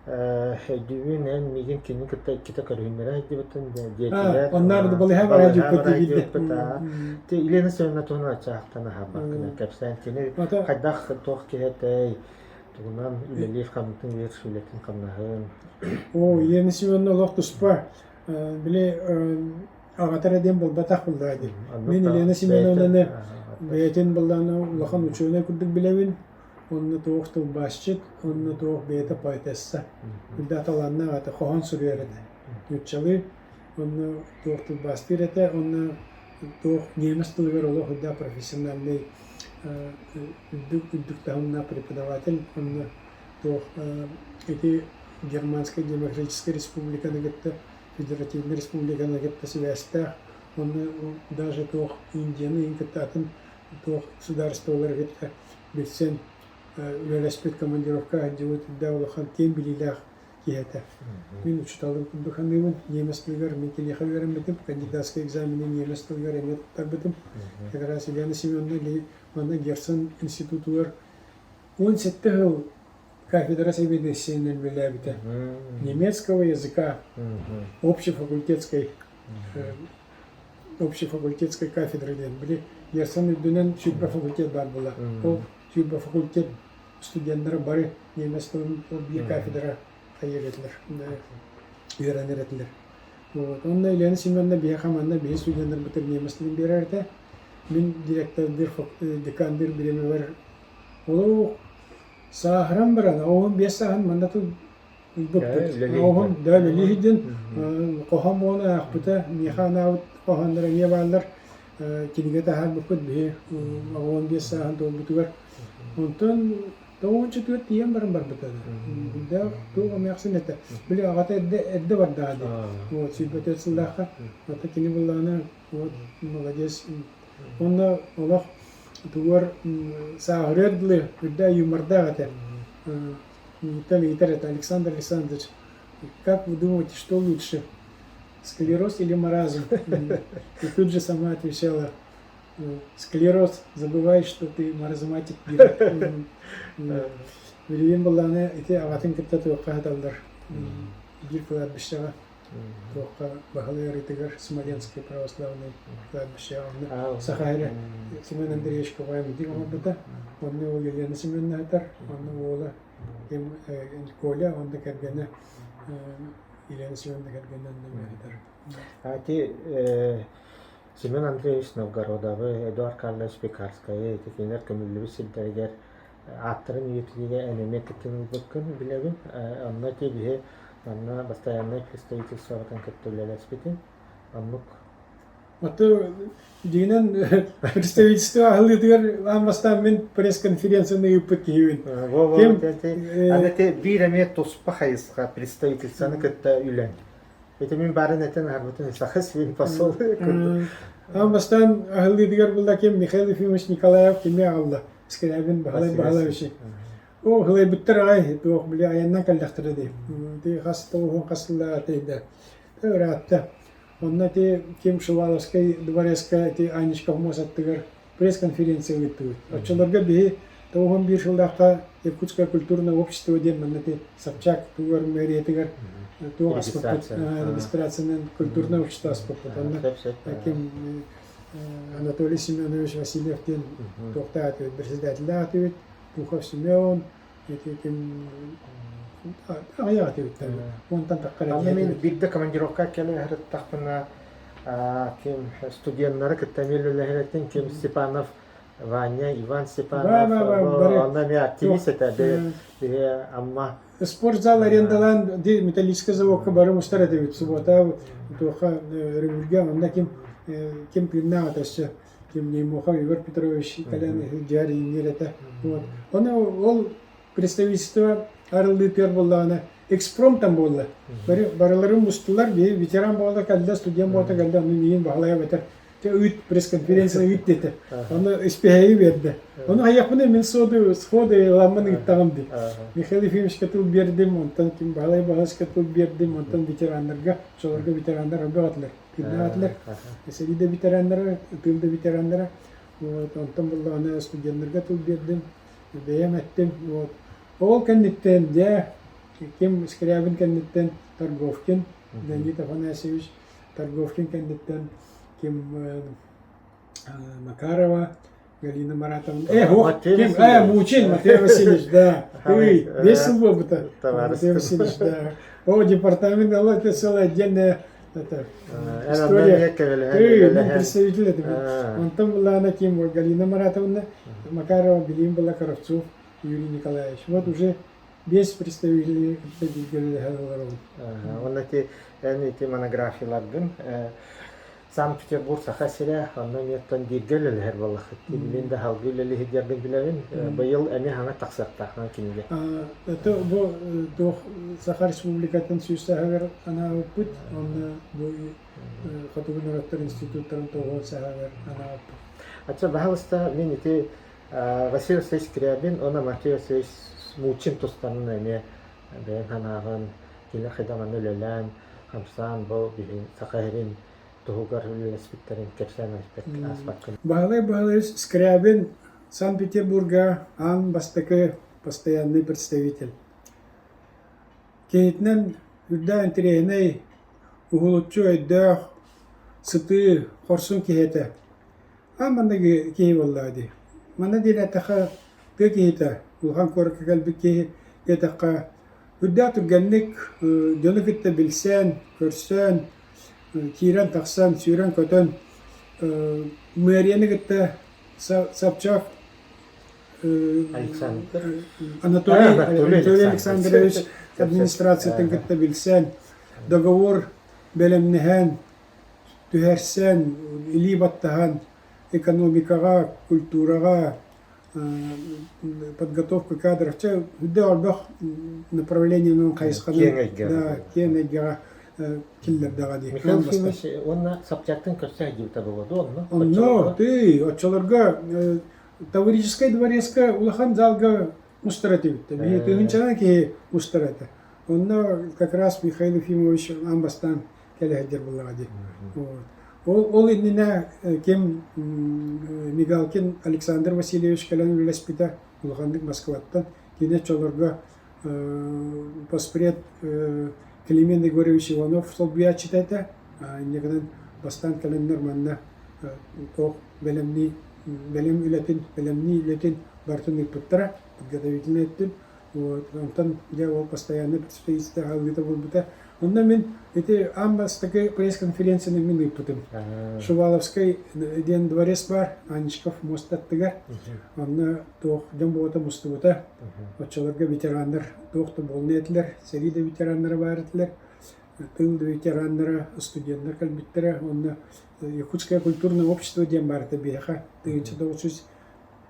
өйдүүбүн эн миигин кинини кытта иккитэ көрүһүннэрэ сылдьыбытын диэтилэр
онноор балыһа бараа дьүппүт
Ти Елена Семеновна туһунан ачаахтан аһаабаккына кэпсээн кини хайдах туох киһи этэй тугунан үлэлиир хамнатын үлэлиир үлэтин хамнаһын
Оо, Елена Семеновна олох туспа били аҕата эрэ диэн буолбатах буоллаҕа дии. Мин Елена Семеновнаны бэйэтин былаана улахан учуонай курдук билэбин. Онно туох тылбаасчыт, онно туох бэйэтэ поэтесса. Үрдэ талааннаах этэ, хоһоон суруйар этэ. Нууччалыы, онно туох тылбаастыыр этэ, онно туох немец тылыгар олох үрдэ профессиональный үрдүк үрдүк таһымнаах преподаватель, онно туох ити Германскай Демократическай Республиканы кытта Федеративнай Республиканы кытта сибээстээх, онно даже туох Индияны иһин кытта атын туох судаарыстыбалары кытта билсэн үлэлэспит командировка сылдьыбыт үрдээх улахан киэҥ билиилээх киһи этэ. Мин учууталым курдук саныыбын. Немец тылыгар мин киниэхэ үөрэммитим, кандидатскай экзамены немец тылыгар эмиэ туттарбытым. Как раз Елена Семеновна манна Герцен институтугар 17 сыл кафедра сэбиэдиссэйинэн үлэлээбитэ. Немецкого языка общефакультетской общефакультетской кафедра диэн били Герцен үрдүнэн 20 факультет баар буолар. Ол 20 факультет студеннара бары немец тылын ол биир кафедра хайыыр этилэр, үөрэнэр этилэр. Вот. Онно Елена Семеновна биһиэхэ манна биһи студеннарбытыгар немец тылын биэрэр этэ. Мин директордыыр декандыыр бириэмэбэр олох сааһыран баран 15 сааһын манна ылбыппыт. Оҕом да үлэлии сылдьан хоһоон буолан аахпыта, миэхэ анаабыт хоһоонноро эмиэ бааллар. Кинигэ таһаарбыппыт биһи 15 сааһын туолбутугар. Онтон 94 тиийэн баран барбыта. Да туох эмээхсин этэ. Били аҕата эрдэ эрдэ бардаҕа дии. Вот 24 сыллаахха. Ата кини буллаҕына вот молодец. Онно олох тугуар сааһырыар дылы үрдэ юмордаах этэ. Миттан ыйытар это Александр Александрович, как вы думаете, что лучше, склероз или маразм? И тут же сама отвечала, склероз, забывай, что ты маразматик диир. Билигин былааны ити аҕатын кытта туохха сыталлар биир кладбищеҕа туохха Баһылай арыытыгар Смоленскай православный кладбищеҕа онно Саха эрэ Семен Андреевич Коваев оҥорбута онно уол Елена Семеновна сытар онно уола Коля онно кэргэнэ Елена Семеновна кэргэнэ онно сытар
Ити Семен Андреевич Новгородовы, Эдуард Карлович Пекарскайы ити кинилэр көмүллүбүт сирдэригэр ааттарын үйэтитиигэ эн эмиэ кыттыыны ылбыккын билэбин. Онно ити биһи манна бастайааннай представительствоҕытын кытта үлэлэспитим. Оннук.
Ото дьиҥинэн представительство аһыллыытыгар аан бастаан мин пресс-конференцияны ыыппыт киһибин.
Ким Аны ити биир эмиэ туспа хайысха представительствоны кытта үлэҥ. Ити мин баарын этэн аһарбытын Саха сирин посол
Аан бастаан аһыллыытыгар булла ким Михаил Ефимович Николаев кими аҕалла? Скрябин Баһылай Баһылаевич. Оо, һылайбыттар аҕай, туох били айаннан кэллэхтэрэ дии. Ити хас тоҕуһун хас сыллааҕы да ыраатта. Онно ити Ким Шуваловскай дворецка ити Анечка хомуос аттыгар пресс-конференция ыыттыбыт. Оччолорго биһи 91 сыллаахха Иркутское культурное общество диэн манна ити Собчак тугар мэриятыгар туох аспыппыт регистрациянан культурное общество аспыппыт. Онно ким Анатолий Семенович Васильев диэн туохтаах этибит, председателлээх этибит, Пухов Семен, ити ким аҕыйах этибиттэр. Уонтан таххара
Аны мин биирдэ командировка кэлэ сырыттахпына ким студеннары кытта эмиэ үлэлэһэр ким Степанов Ваня, Иван Степанов, онно эмиэ активист этэ, биһи Амма
Спортзал арендалаан металлическай заводка бары мустар этибит. Суббота туохха өрөбүлгэ онно ким ким тыыннаах этэ өссө ким Неймохов Егор Петрович кэлэн дьиэр иҥниир этэ. Вот. Ону ол представительство арыллыытыгар буоллаҕына экспромтан буолла. Бары барыларын мустулар, биһи ветеран буола кэллэ, студент буола кэллэ, ону миигин Баһылай эбэтэр ыыт пресс-конференция ыыт диэтэ. Ону испиһэги биэрдэ. Ону хайыахпыный мин суоду сходу ыламмын ыыттаҕым дии. Михаил Ефимовичка тыл биэрдим, онтон ким Баһылай Баһылычка тыл биэрдим, онтон ветераннарга, оччолорго ветераннар элбэх этилэр, тыыннаах этилэр. Сэрии да ветераннара, тыыл да ветераннара. Вот, онтон буллаҕына студеннарга тыл биэрдим, бэйэм эттим. Вот. Ол кэнниттэн дьэ ким Скрябин кэнниттэн Торговкин Леонид Афанасьевич Торговкин кэнниттэн ким Макарова, Галина Маратовна, ким, Мучин Матвей Васильевич, да, ый, весь сыл буолбута, Матвей Васильевич, да. О, департамент, это целая отдельная это, история. Ый, ну, представитель это. Онтон была ким, Галина Маратовна, Макарова, Билим была Коровцов, Юрий Николаевич. Вот уже биэс представители кытта бииргэ олоробут.
Уонна ити эн ити монографияларгын Санкт-Петербург Саха сирэ онно эмиэ бииргэ үлэлэһэр буоллаххыт. Мин да салгыы үлэлиһи билэбин. Быйыл эмиэ хаҥа тахсыахтаах кинигэ.
Это бу туох Саха Республикатын сүүс сааһыгар анаабыппыт. Онно бу Хотугу норуоттар институттарын тоҕо сааһыгар анаабыппыт.
Ача баһалыста мин ити Василий Васильевич Скрябин уонна Матвей Васильевич Мучин тустарынан эмиэ бэйэҥ санааҕын, кинилэр хайдах манна үлэлээн, хамсаан бу биһиги Саха сирин туһугар үлэлэспиттэрин кэпсээн ааспаккын.
Баһылай Баһылаевич Скрябин Санкт-Петербурга аан бастакы постоянный представитель. Киһитинэн үрдээх интэриэһинэй, уһулуччу өйдөөх, сытыы, хорсун киһи этэ. Аан манныгы киһи буоллаҕа дии. Манна диэн эттэххэ, тыа киһитэ, улахан куоракка кэлбит киһи диэтэххэ, үрдээх түргэнник дьону кытта билсэн, көрсөн, киирэн-тахсан, сүүрэн-көтөн, мэрияны кытта Собчак
Александр
Анатолий Анатолий Александрович администрациятын кытта билсэн, договор бэлэмнэһэн, түһэрсэн, илии баттаһан экономикаҕа, культураҕа, подготовка кадров чэ үрдэ элбэх направлениенан хайысханан
киэҥ эйгэҕэ
да киэҥ эйгэҕэ киллэрдэҕэ дии.
Михаил Ефимович уонна Собчактын көрсө сылдьыбыта буолуо дуо онно?
Онно тыый оччолорго Таврическай дворецка улахан залга мустар этибит. Биһи тыһыынчанан киһи мустар этэ. Онно как раз Михаил Ефимович аан бастаан кэлэ сылдьар буоллаҕа дии. Ол, ол иннинэ ким Мигалкин Александр Васильевич кэлэн үлэлэспитэ улаханнык Москваттан. Кини оччолорго поспред Климент Егорович Иванов солбуйааччыта этэ. Инньэ гынан бастаан кэлэннэр манна туох бэлэмнии бэлэм үлэтин, бэлэмнии үлэтин барытын ыыппыттара, подготовительнай өттүн. Вот, онтон дьэ ол постоянно представительство аһыллыыта буолбута. Онно мин ити аан бастакы пресс-конференцияны мин ыыппытым. Шуваловскай диэн дворец баар, Аничков мост аттыгар. Онно туох дьон буота мустубута. Оччолорго ветераннар туох да буолнай этилэр, сэрии да ветераннара баар этилэр, тыыл да ветераннара, студеннар кэлбиттэрэ. Онно Якутское культурное общество диэн баар этэ биһиэхэ 1900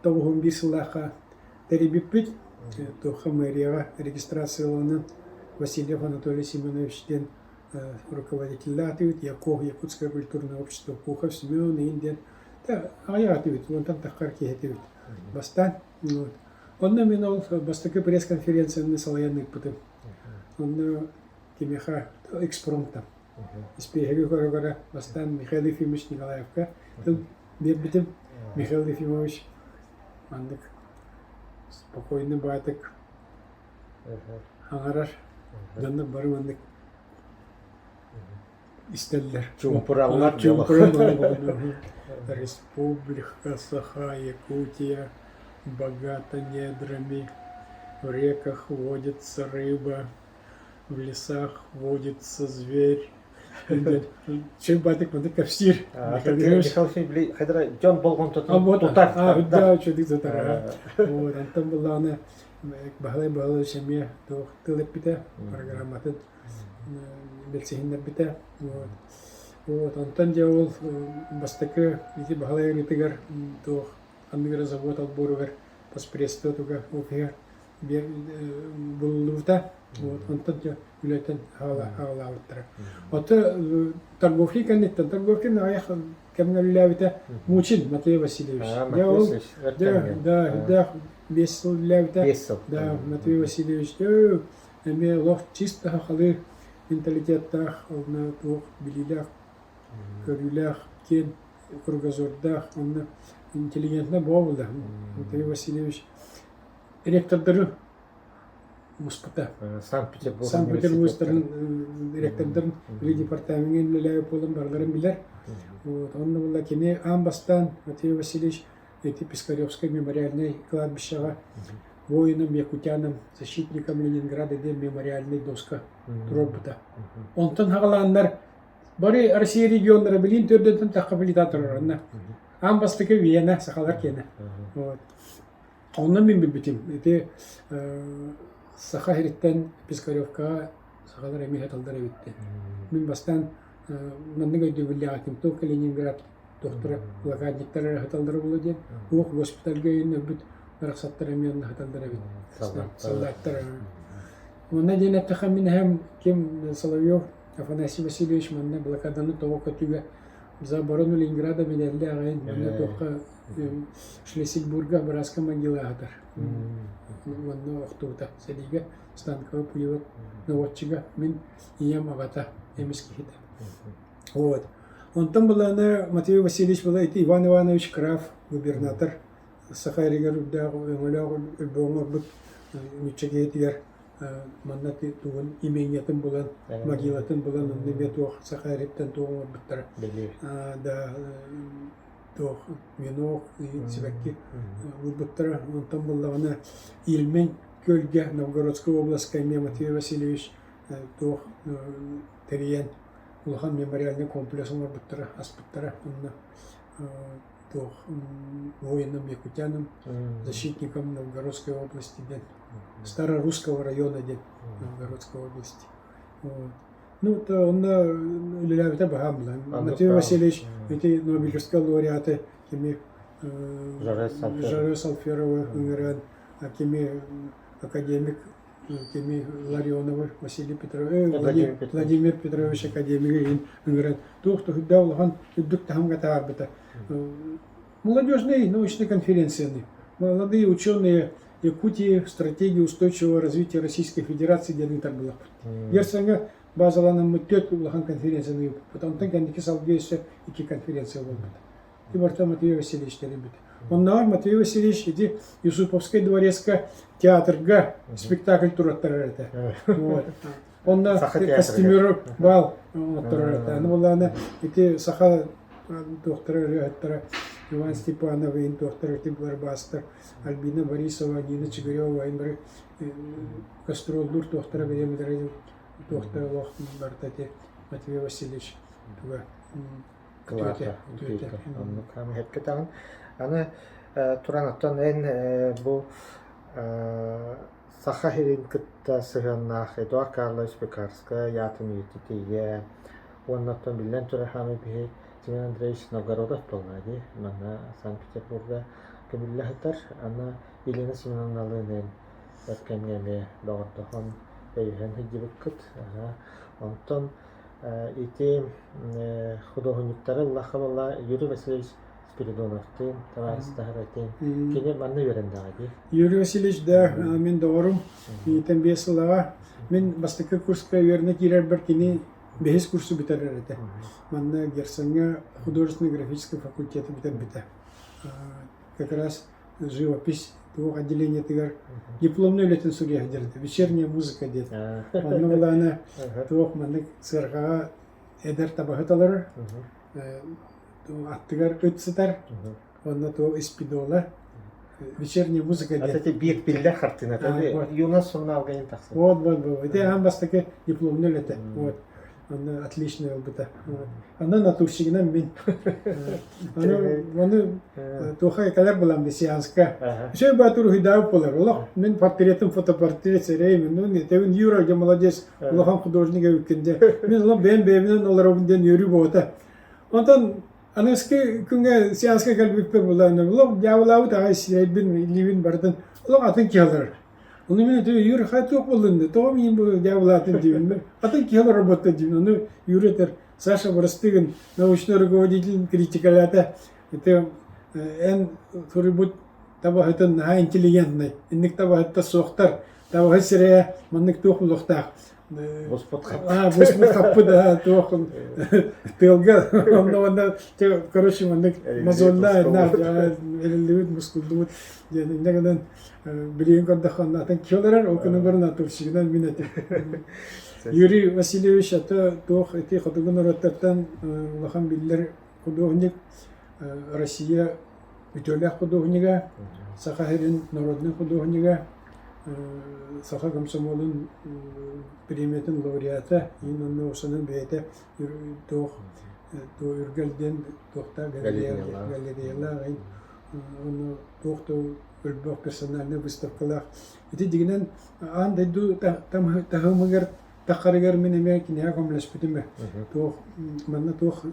91 сыллаахха тэрийбиппит. Туохха мэрияҕа регистрацияланан Васильев Анатолий Семенович диэн руководителлээх этибит, Яков Якутское культурное общество Пухов Семен иин диэн аҕыйах этибит, уонтан таххар киһи этибит. Бастаан. Вот. Онно мин ол бастакы пресс-конференцияны салайан ыыппытым. Онно кимиэхэ экспромтом. Испиэһэги көрө-көрө бастаан Михаил Ефимович Николаевка тыл биэрбитим. Михаил Ефимович маннык спокойно баатык аҥарар дьоннор бары маннык истэллэр.
Чуумпураллар.
Чуумпураллар. Республика Саха, Якутия богата недрами, в реках водится рыба, в лесах водится зверь. Чэй баатык маннык кэпсиир.
Михаил Хайдара дьон болҕомтотун тутар.
Да, үчүгэй тутар. Вот, онтон буллаҕына Баһылай Баһылович эмиэ туох тыл эппитэ, программатын билсиһиннэрбитэ. Вот. Вот, онтон дьэ ол бастакы ити Баһылай ырыытыгар туох ханнык эрэ завод албуоругар поспредство туга офиһа булуллубута. Вот, онтон дьэ үлэтин аҕалаабыттара. Ото торговки кэнниттэн торговкин аҕыйах кэмҥэ үлэлээбитэ Мучин Матвей Васильевич. Дьэ ол да, да, 5 сыл үлэлээбитэ.
5 сыл.
Да, Матвей Васильевич эмиэ олох чисто сахалыы менталитеттаах, онно туох билиилээх, көрүүлээх, киэн кругозордаах, онно интеллигентнэ буолла. Матвей Васильевич ректордары муспута.
Санкт-Петербург
Санкт-Петербургтарын ректордарын үлэ департамеҥҥа үлэлээбит буолан барыларын билэр. Вот, онно буолла кини аан бастаан Матвей Васильевич эти Пискаревскай мемориальнай кладбищеҕа воинам, якутянам, защитникам Ленинграда диэн мемориальнай доска туруорбута. Онтон хаҕалааннар бары Россия регионнара билин төрдүнтэн тахха билита турар. Аан бастакы Вена, сахалар киэнэ. Вот. Онно мин билбитим. Ити Саха сириттэн Пискаревкаҕа сахалар эмиэ саталлар эбиттэр. Мин бастаан маннык өйдөбүллээх этим. Только Ленинград доктора блокадниктар эрэ сыталлара буолуо диэн. Уох госпитальга өйүн өлбүт барахсаттар эмиэ онно сыталлар эбит. Солдаттар. Онно диэн эттэххэ мин эһэм ким Соловьев Афанасий Васильевич манна блокаданы тоҕо көтүүгэ за оборону Ленинграда медаллээх аҕайын манна туохха Шлиссельбурга бырааска могилаһытар. Уонна охтубута сэриигэ станковый пулемет наводчига мин ийэм аҕата эмис киһитэ. Вот. Онтон былаана Матвей Васильевич была ити Иван Иванович Краф губернатор Саха эригэр үрдээх өҥөлөөх өлбөҕүн оҥорбут нуучча киһитигэр манна тугун имениятын булан могилатын булан онно эмиэ туох саха эриттэн туох оҥорбуттара да туох венок сибэкки уурбуттара. Онтон буллаҕына Ильмень күөлгэ Новгородскай областка эмиэ Матвей Васильевич туох тэрийэн улахан мемориальнай комплекс оҥорбуттара, аспыттара. Онно туох воинам якутянам, защитникам Новгородской области диэн Старорусского района диэн Новгородской области. Ну, то онно үлэлээбитэ баһаам булан. Матвей Васильевич ити Нобелевскай лауреаты кими Жаре Салферова ыҥыран, кими академик кими Ларионовы Василий Петрович, Владимир Петрович академигы ыҥыран туох да үрдээх улахан үрдүк таһымга таһаарбыта. Молодежные научные конференцияны, молодые ученые Якутии стратегии устойчивого развития Российской Федерации диэн ыытар буоллахпыт. Герцеҥҥэ базаланаммыт түөрт улахан конференцияны ыыппыппыт. Онтон кэнники салгыы өссө икки конференция буолбута. Ити барыта Матвей Васильевич тэрийбитэ. Оннооҕор Матвей Васильевич ити Юсуповскай дворецка театрга спектакль туруоттарар этэ. Вот. Онно костюмеру баал оҥотторор этэ. Аны буоллаҕына ити саха туохтара ырыаһыттара Иван Степанов иһин туохтара ити барбаастар Альбина Борисова, Нина Чигарева иһин бары гастроллуур туохтара бириэмэлэрэ туохтара олох барыта ити Матвей Васильевич туга
Кылаата, үтүөтэ. Оннук хаамыһыкка таҕын. Аны туран оттон эн бу Саха сирин кытта сыһыаннаах Эдуард Карлович Пекарскай аатын үйэтитиигэ уонна оттон биллэн турар хаамыы биһи Семен Андреевич Новгородов буолла дии манна Санкт-Петербурга көмүллэ сытар. Аны Елена Семеновналыын эн өр кэмҥэ эмиэ доҕордоһон өйөһөн сылдьыбыккыт. Онтон ити худуоһунньуктары ыллахха буолла Юрий Васильевич Спиридоновтыын табаарыстаһар этим. Кини манна үөрэннэҕэ дии.
Юрий Васильевич, да, мин доҕорум, миигиттэн 5 сыллаҕа. Мин бастакы курска үөрэнэ киирэрбэр кини бэһис курсу бүтэрэр этэ. Манна Герцеҥҥа художественно-графическай факультеты бүтэрбитэ. Как раз живопись туох отделениетыгар дипломнай үлэтин суруйа сылдьар этэ. Вечерняя музыка диэн. Онно былаана туох маннык сыарҕаҕа эдэр табаһыт олорор, аттыгар ыт сытар, уонна туох испидола, вечерняя музыка диэн.
Это биир биллэр хартыыната. Юнас сурунаалга иһин тахсыбыт.
Вот, вот, вот. Ити аан бастакы дипломнай үлэтэ. Вот. Онно отличный ылбыта. Онно натурщигынан мин. Аны, аны туоха кэлэр булам сеанска. Үчүгэй баатыр уһуйдаабыт буолар. Олох мин портретым фотопортрет сирэйим. Ну, этэбин Юра, дьэ молодец, улахан художник эбиккин дьэ. Мин олох бэйэм бэйэбинэн олоробун диэн үөрүү буолта. Онтон аныгыскы күҥҥэ сеанска кэлбиппэр булаан, олох дьаабылаабыт аҕай сирэйбин, илиибин барытын олох атын киһи олорор. Ону мин этим, Юра, хай туох буоллун да, тоҕо миин бу дьаабылаатын диибин. Атын киһи олорботто диибин. Ону Юра этэр, Саша Бырастыгын, научный руководитель критикалаата, это эн суруйбут табаһытын наһаа интеллигентный, инник табаһытта суохтар, табаһыт сирэйэ маннык туох буолуохтаах.
Буспут хаппыт.
Буспут хаппыт, туох тыалга онно онно короче маннык мозольна эриллибит мускуллубут диэн иннэ гынан билигин көрдөххө онно атын киһи олорор ол гынан баран натурщигынан мин этим Юрий Васильевич ата туох ити хотугу норуоттартан улахан биллэр художник Россия үтүөлээх художнига, Саха сирин народнай художнига, Саха комсомолун премиятын лауреата, иин онно усанан бэйэтэ туох Үргэл диэн туохтаах галереялаах, онно туох да өлбөх персональнай выставкалаах. Ити дьиҥинэн аан дойду таһымыгар таххарыгар мин эмиэ киниэхэ көмөлөспүтүм ээ. Туох манна туох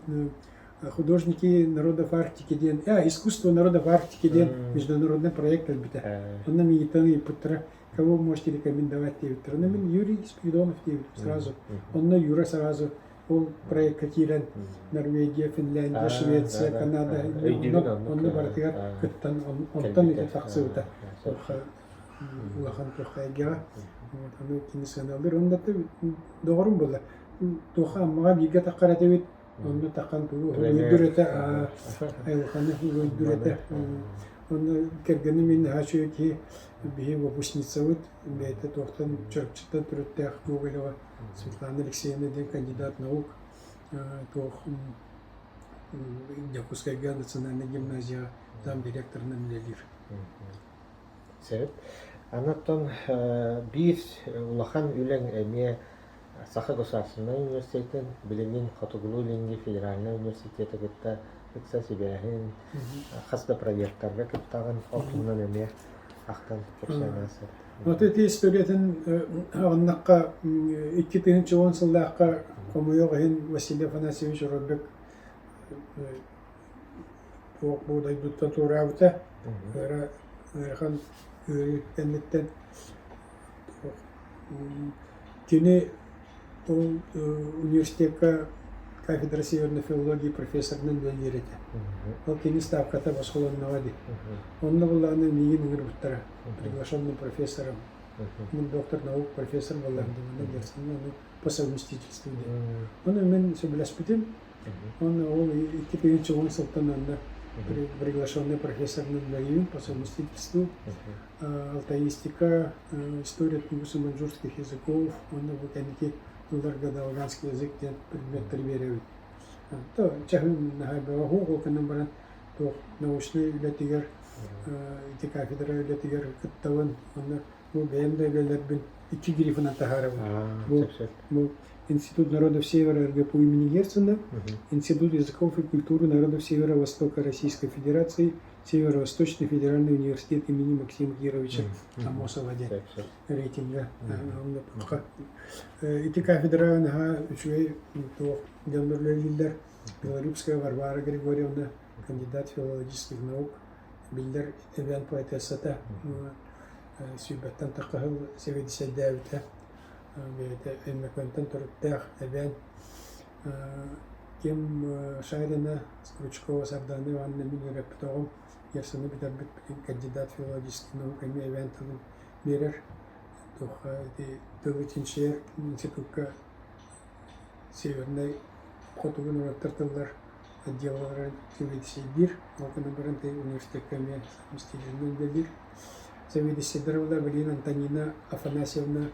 художники народов Арктики диэн, искусство народов Арктики диэн международный проект кэлбитэ. Онно миигиттэн ыйыппыттара, кого можете рекомендовать диэбиттэр. Онно мин Юрий Спиридонов диэбитим сразу. Онно Юра сразу ол проекка киирэн Норвегия, Финляндия, Швеция, Канада онно барытыгар кыттан онтон ити тахсыбыта. Улахан туохха эйгэҕэ. Аны кини сыаналыыр. Онно доҕорум буолла. Туохха Аммаҕа бииргэ таххар этибит. Онно таххан тугу уруйдуур этэ, айылҕаны уруйдуур этэ. Онно кэргэним мин наһаа үчүгэй киһи, биһи выпускницабыт, бэйэтэ туохтан Чурапчыттан төрүттээх Гоголева Светлана Алексеевна диэн кандидат наук, туох Дьокуускайга национальнай гимназияҕа зам директорынан үлэлиир.
Сөп. Аны оттон биир улахан үлэҥ эмиэ Саха государственнай университетын, билигин Хотугулуу-Илиҥҥи федеральнай университеты кытта ыкса сибээһин, хас да проекттарга кыттаҕын, ол туһунан эмиэ ахтан кэпсээн сөп.
Вот ити историятын аҕыннахха 2010 сыллаахха хомойуох иһин Василий Афанасьевич Роббек туох бу дойдуттан туораабыта. Ыарахан ыарыы кэнниттэн Кини ол университекка кафедра северной филологии профессорынан үлэлиир этэ. Ол кини ставката босхолонноҕо дии. Онно буллаҕына миигин ыҥырбыттара, приглашенным профессором. Мин доктор наук профессор буоллаҕым дии, манна ону по совместительству диэн. Ону мин сөбүлэспитим. Уонна ол 2010 сылтан онно приглашенный профессорынан үлэлиибин по совместительству. Алтаистика, история тунгусо-маньчжурских языков уонна бу кэнники тылларга долганский язык диэн предметтэри биэрэбит. То чаһын наһаа бөҕө ол гынан баран туох научнай үлэтигэр ити кафедра үлэтигэр кыттабын уонна бу бэйэм да үлэлэрбин икки грифынан таһаарабын. Бу, бу Институт народов Севера РГПУ имени Герцена, Институт языков и культуры народов Северо-Востока Российской Федерации, Северо-Восточный федеральный университет имени Максима Кировича Амосова диэн рейтингэ Ити кафедра наһаа үчүгэй туох дьоннор үлэлииллэр. Белорусская Варвара Григорьевна, кандидат филологических наук, биллэр эбээн поэтессата, сүүрбэттэн тахха сыл сэбиэдиссэйдээбитэ. Бэйэтэ Өймөкөөнтөн төрүттээх эбээн. Ким Шарина, Стручкова Сардана Ивановна мин үөрэппит оҕом, Герцены бүтэрбит кандидат филологических наук эмиэ эбээн тылын биэрэр. Туохха ити тылы чинчийэр институкка Севернай хотугу норуоттар тыллар отделларын сэбиэдиссэйдиир. Ол гынан баран университекка эмиэ мстительнай үлэлиир. Сэбиэдиссэйдэр буолла билигин Антонина Афанасьевна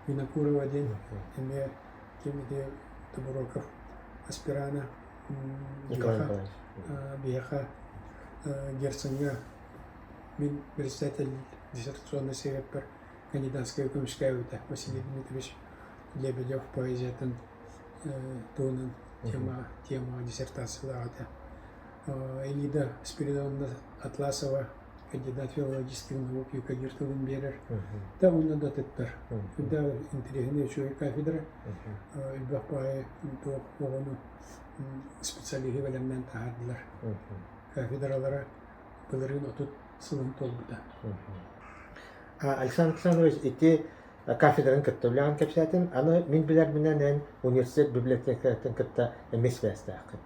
Винокурова диэн эмиэ ким ити Тобуроков аспирана биһиэхэ, биһиэхэ Герцеҥҥа мин председатель диссертационнай совеппар кандидатскай көмүскээбитэ Василий Дмитриевич Лебедев поэзиятын туһунан тема, тема диссертациялаах этэ. Элида Спиридоновна Атласова кандидат филологических наук юкагир тылын биэрэр. Да онно да атыттар. Да интэриэһинэй үчүгэй кафедра. Элбэх баайы туох оҕону специалиһы бэлэмнээн таһаардылар. Кафедралара былырыын 30 сылын туолбута.
Александр Александрович ити кафедраны кытта үлэҕин кэпсээтин. Аны мин билэрбинэн эн университет библиотекатын кытта эмиэ сибээстээххин.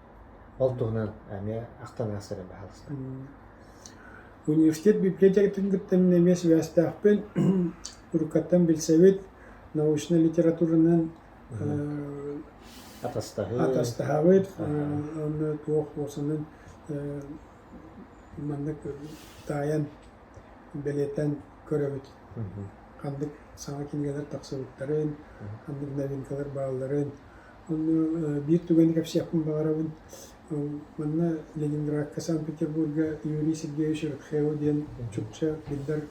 Ол туһунан эмиэ ахтан аас эрэ баһаалыста.
Университет библиотекатын кытта мин эмиэ сибээстээхпин. Уруккаттан билсэбит. Научнай литературанан атастаһабыт. Онно туох уосанын маннык таайан бэлиэтээн көрөбүт. Ханнык саҥа кинигэлэр тахсыбыттарын, ханнык новинкалар баалларын. Онно биир түгэни кэпсиэхпин баҕарабын. Манна Ленинградка, Санкт-Петербурга Юрий Сергеевич Рытхео диэн чукча биллэр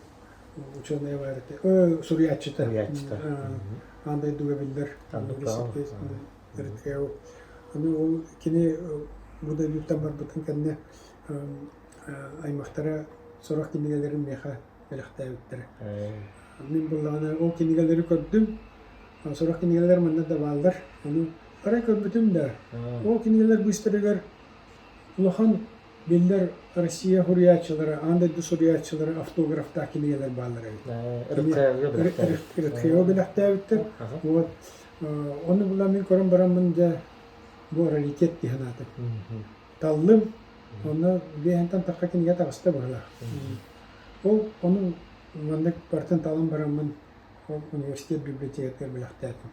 учуонайа баар этэ. Суруйааччыта. Аан дойдуга биллэр Юрий Сергеевич Рытхео. Аны ол кини бу дойдуттан барбытын кэннэ аймахтара сорох кинигэлэрин миэхэ бэлэхтээбиттэрэ. Мин буллаҕына ол кинигэлэри көрдүм. Сорох кинигэлэр манна да бааллар. Ону арай көрбүтүм да, ол кинигэлэр быыстарыгар улахан биллэр Россия суруйааччылара, аан дойду суруйааччылара автографтаах кинигэлэр бааллар эбит. Рытхео бэлэхтээбиттэр. Вот. Ону булан мин көрөн бараммын дьэ бу раритет дии санаатым. Таллым. Онно биэһэнтэн тахха кинигэ таҕыста быһыылаах. Ол ону маннык барытын талан бараммын ол университет библиотекатыгар бэлэхтээтим.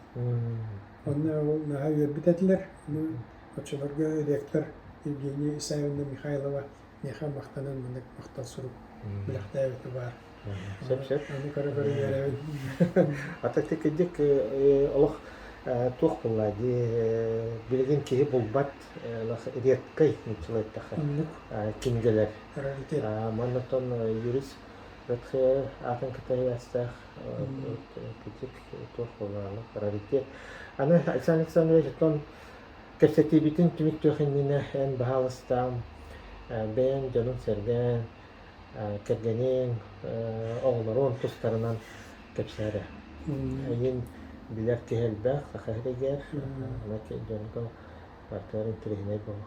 Онно ол наһаа үөрбүт этилэр. Ону оччолорго ректор Евгения Исаевна Михайлова миэхэ махтанан маннык махтал сурук бэлэхтээбитэ баар.
Сөп сөп.
Аны көрө-көрө үөрэбин.
Ата кырдьык олох туох буолла дии билигин киһи булбат редкай нууччалыы эттэххэ кинигэлэр. Манна оттон юрист РТХ аатын кытта сибээстээх кырдьык туох буолла раритет. Аны Александр Александрович оттон кэпсэтиибитин түмүктүөх иннинэ эн баһаалыстаам бэйэҥ дьонуҥ-сэргэҥ кэргэниҥ, оҕолорун тустарынан кэпсээрэ. Эйигин билэр киһи элбэх, саха сиригэр, аны дьонго барытыгар интэриэһинэй буолуо.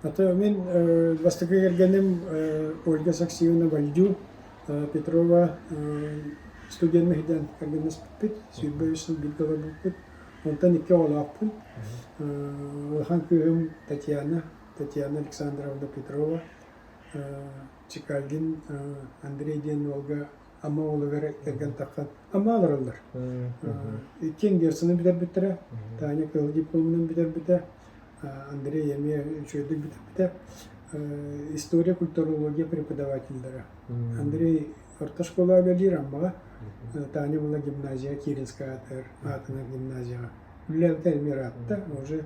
Ата мин бастакы кэргэним Ольга Саксиевна Вальдю Петрова студент иһдэн кэргэннэспиппит, 23 сыл бииргэ олорбуппут. Онтон икки оҕолоохпун. Улахан кыыһым Татьяна, Татьяна Александровна Петрова Чекальгин Андрей диэн уолга Амма уолугар кэргэн таххан Амма олороллор. Иккиэн Герцены бүтэрбиттэрэ, Таня кыһыл дипломунан бүтэрбитэ, Андрей эмиэ үчүгэйдик бүтэрбитэ. История, культурология преподавателлэрэ. Андрей орто школа үлэлиир Аммаҕа, Таня была гимназия Киринская аатынан гимназияҕа. Үлэлээбитэ эмиэ ыраатта, уже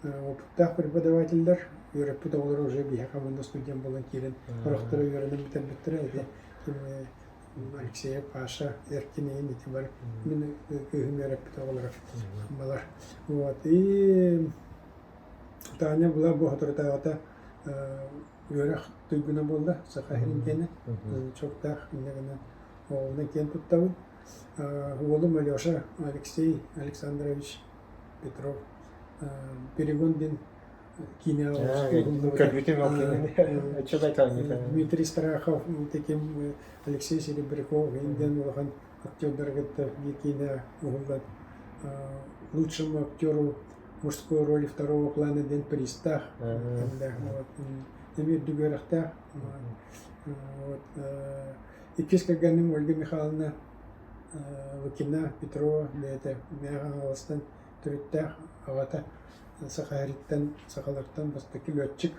опыттаах преподавателлэр үөрэппит оҕолоро уже биһиэхэ уонна студент буолан киирэн сорохторо үөрэнэн бүтэрбиттэрэ ити Алексеев Паша Эркин иһин ити бар мин кыыһым үөрэппит оҕолоро балар вот и Таня была бу соторутааҕыта үөрэх туйгуна буолла Саха сирин киэнэ значоктаах инньэ гынан оҕолорунан киэн туттабын уолум Алеша Алексей Александрович Петров Перегон диэн киинэ
Көрбүтүм ол киинэни.
Дмитрий Страхов, таким Алексей Серебряков диэн улахан актердары кытта биир киинэ уһуллан лучшему актеру мужской роли второго плана диэн призтаах эмиэ үрдүк үөрэхтээх. Вот иккис кэргэним Ольга Михайловна Лукина Петрова бэйэтэ Мэҥэ Хаҥаластан төрүттээх аҕата Саха сириттэн сахалартан бастакы лүөччүк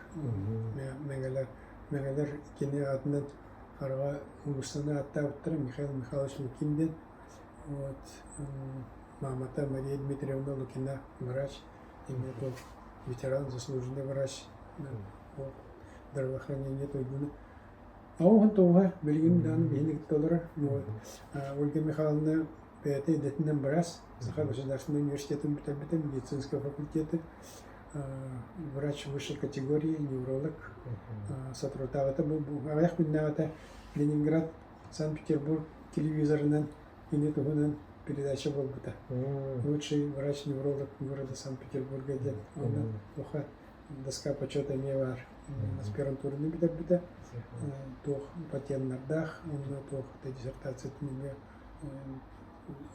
Мэҥэлэр Мэҥэлэр кини аатынан Хараҕа уулуссаны ааттаабыттара Михаил Михайлович Лукин диэн. Вот маамата Мария Дмитриевна Лукина врач, эмиэ туох ветеран, заслуженный врач, здравоохранение туйгуна. Оҕоһун тоҕуһа билигин даҕаны биһини кытта олорор. Вот Ольга Михайловна бэйэтэ идэтинэн быраас, Саха государственнай университетын бүтэрбитэ, медицинскэй факультеты, врач высшей категории, невролог, сотрудтааҕыта бу аҕыйах күннээҕитэ Ленинград, Санкт-Петербург телевизорынан кини туһунан передача буолбута. Лучший врач-невролог города Санкт-Петербурга диэн. Онно туха доска почета эмиэ баар. Аспирантураны бүтэрбитэ. Туох патеннардаах, онно туох диссертациятын эмиэ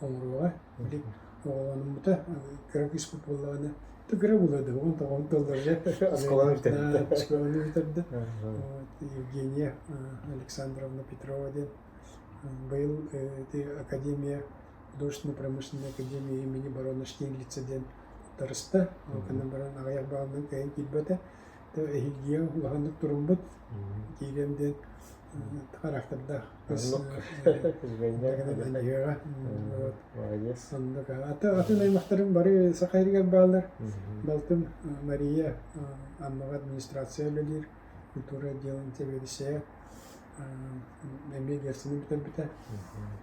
оҥоруоҕа. Били оҕолонуммута кыра кыыспыт буоллаҕына кыра буолуо да оҕон тоҕон тылларга
Оскуоланы бүтэрдэ.
Оскуоланы бүтэрдэ. Евгения Александровна Петрова диэн быйыл ити академия художественно-промышленная академия имени барона Штиглица диэн тарыста. Ол гынан баран аҕыйах баалынан кыайан киирбэтэ. Эһиилгигэ улаханнык туруммут. Киириэм диэн характердаах. Оннук. Атын аймахтарым бары Саха сиригэр бааллар. Балтым Мария Аммаҕа администрация үлэлиир, культура отделын сэбиэдиссэйэ. Эмиэ Герцены бүтэрбитэ.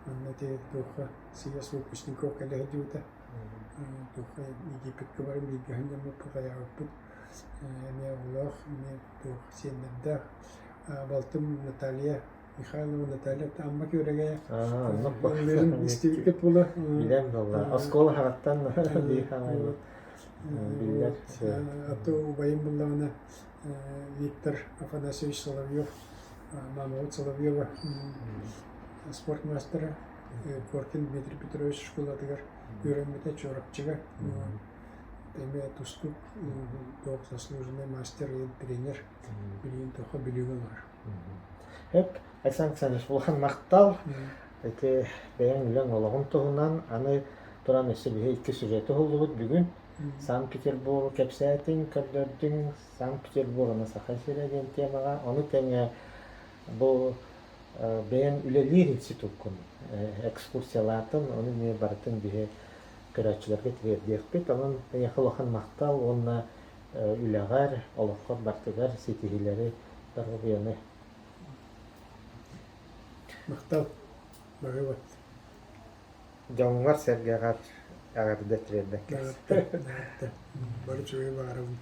Онно ити туохха съезд выпускников кэлэ сылдьыбыта. Туохха Египеккэ баран бииргэ сынньаммыппыт, хайаабыппыт. Эмиэ оҕолоох, эмиэ туох сиэннэрдээх. Балтым Наталья Михайлова Наталья Амма күөрэгэйэ. Ыллыырын истибиккит буолуо.
Билэн буолла. Оскуола хаҕыттан биллэр.
А убайым буллаҕына Виктор Афанасьевич Соловьев, маамабыт Соловьева спорт маастара, Коркин Дмитрий Петрович школатыгар үөрэммитэ Чурапчыга. Эмиэ тустуук, туох заслуженный мастер и тренер. Билигин туохха Бүлүүгэ олорор.
Эп, Александр Александрович, улахан махтал. Ити бэйэҥ үлэҥ олоҕун туһунан аны туран өссө биһи икки сюжеты уһуллубут бүгүн. Санкт-Петербургу кэпсээтиҥ, көрдөрдүҥ, Санкт-Петербург уонна Саха сирэ диэн темаҕа. Ону тэҥэ бу бэйэҥ үлэлиир институккун экскурсиялаатын, ону эмиэ барытын биһи көрөөччүлэргэ тириэрдиэхпит. Онон эйиэхэ улахан махтал уонна үлэҕэр, олоххор барытыгар ситиһиилэри, доруобуйаны.
Махтал. Барыбыт.
Дьоҥҥор-сэргэҕэр эҕэрдэ тириэрдэккэ.
Бары үчүгэй баҕарабын.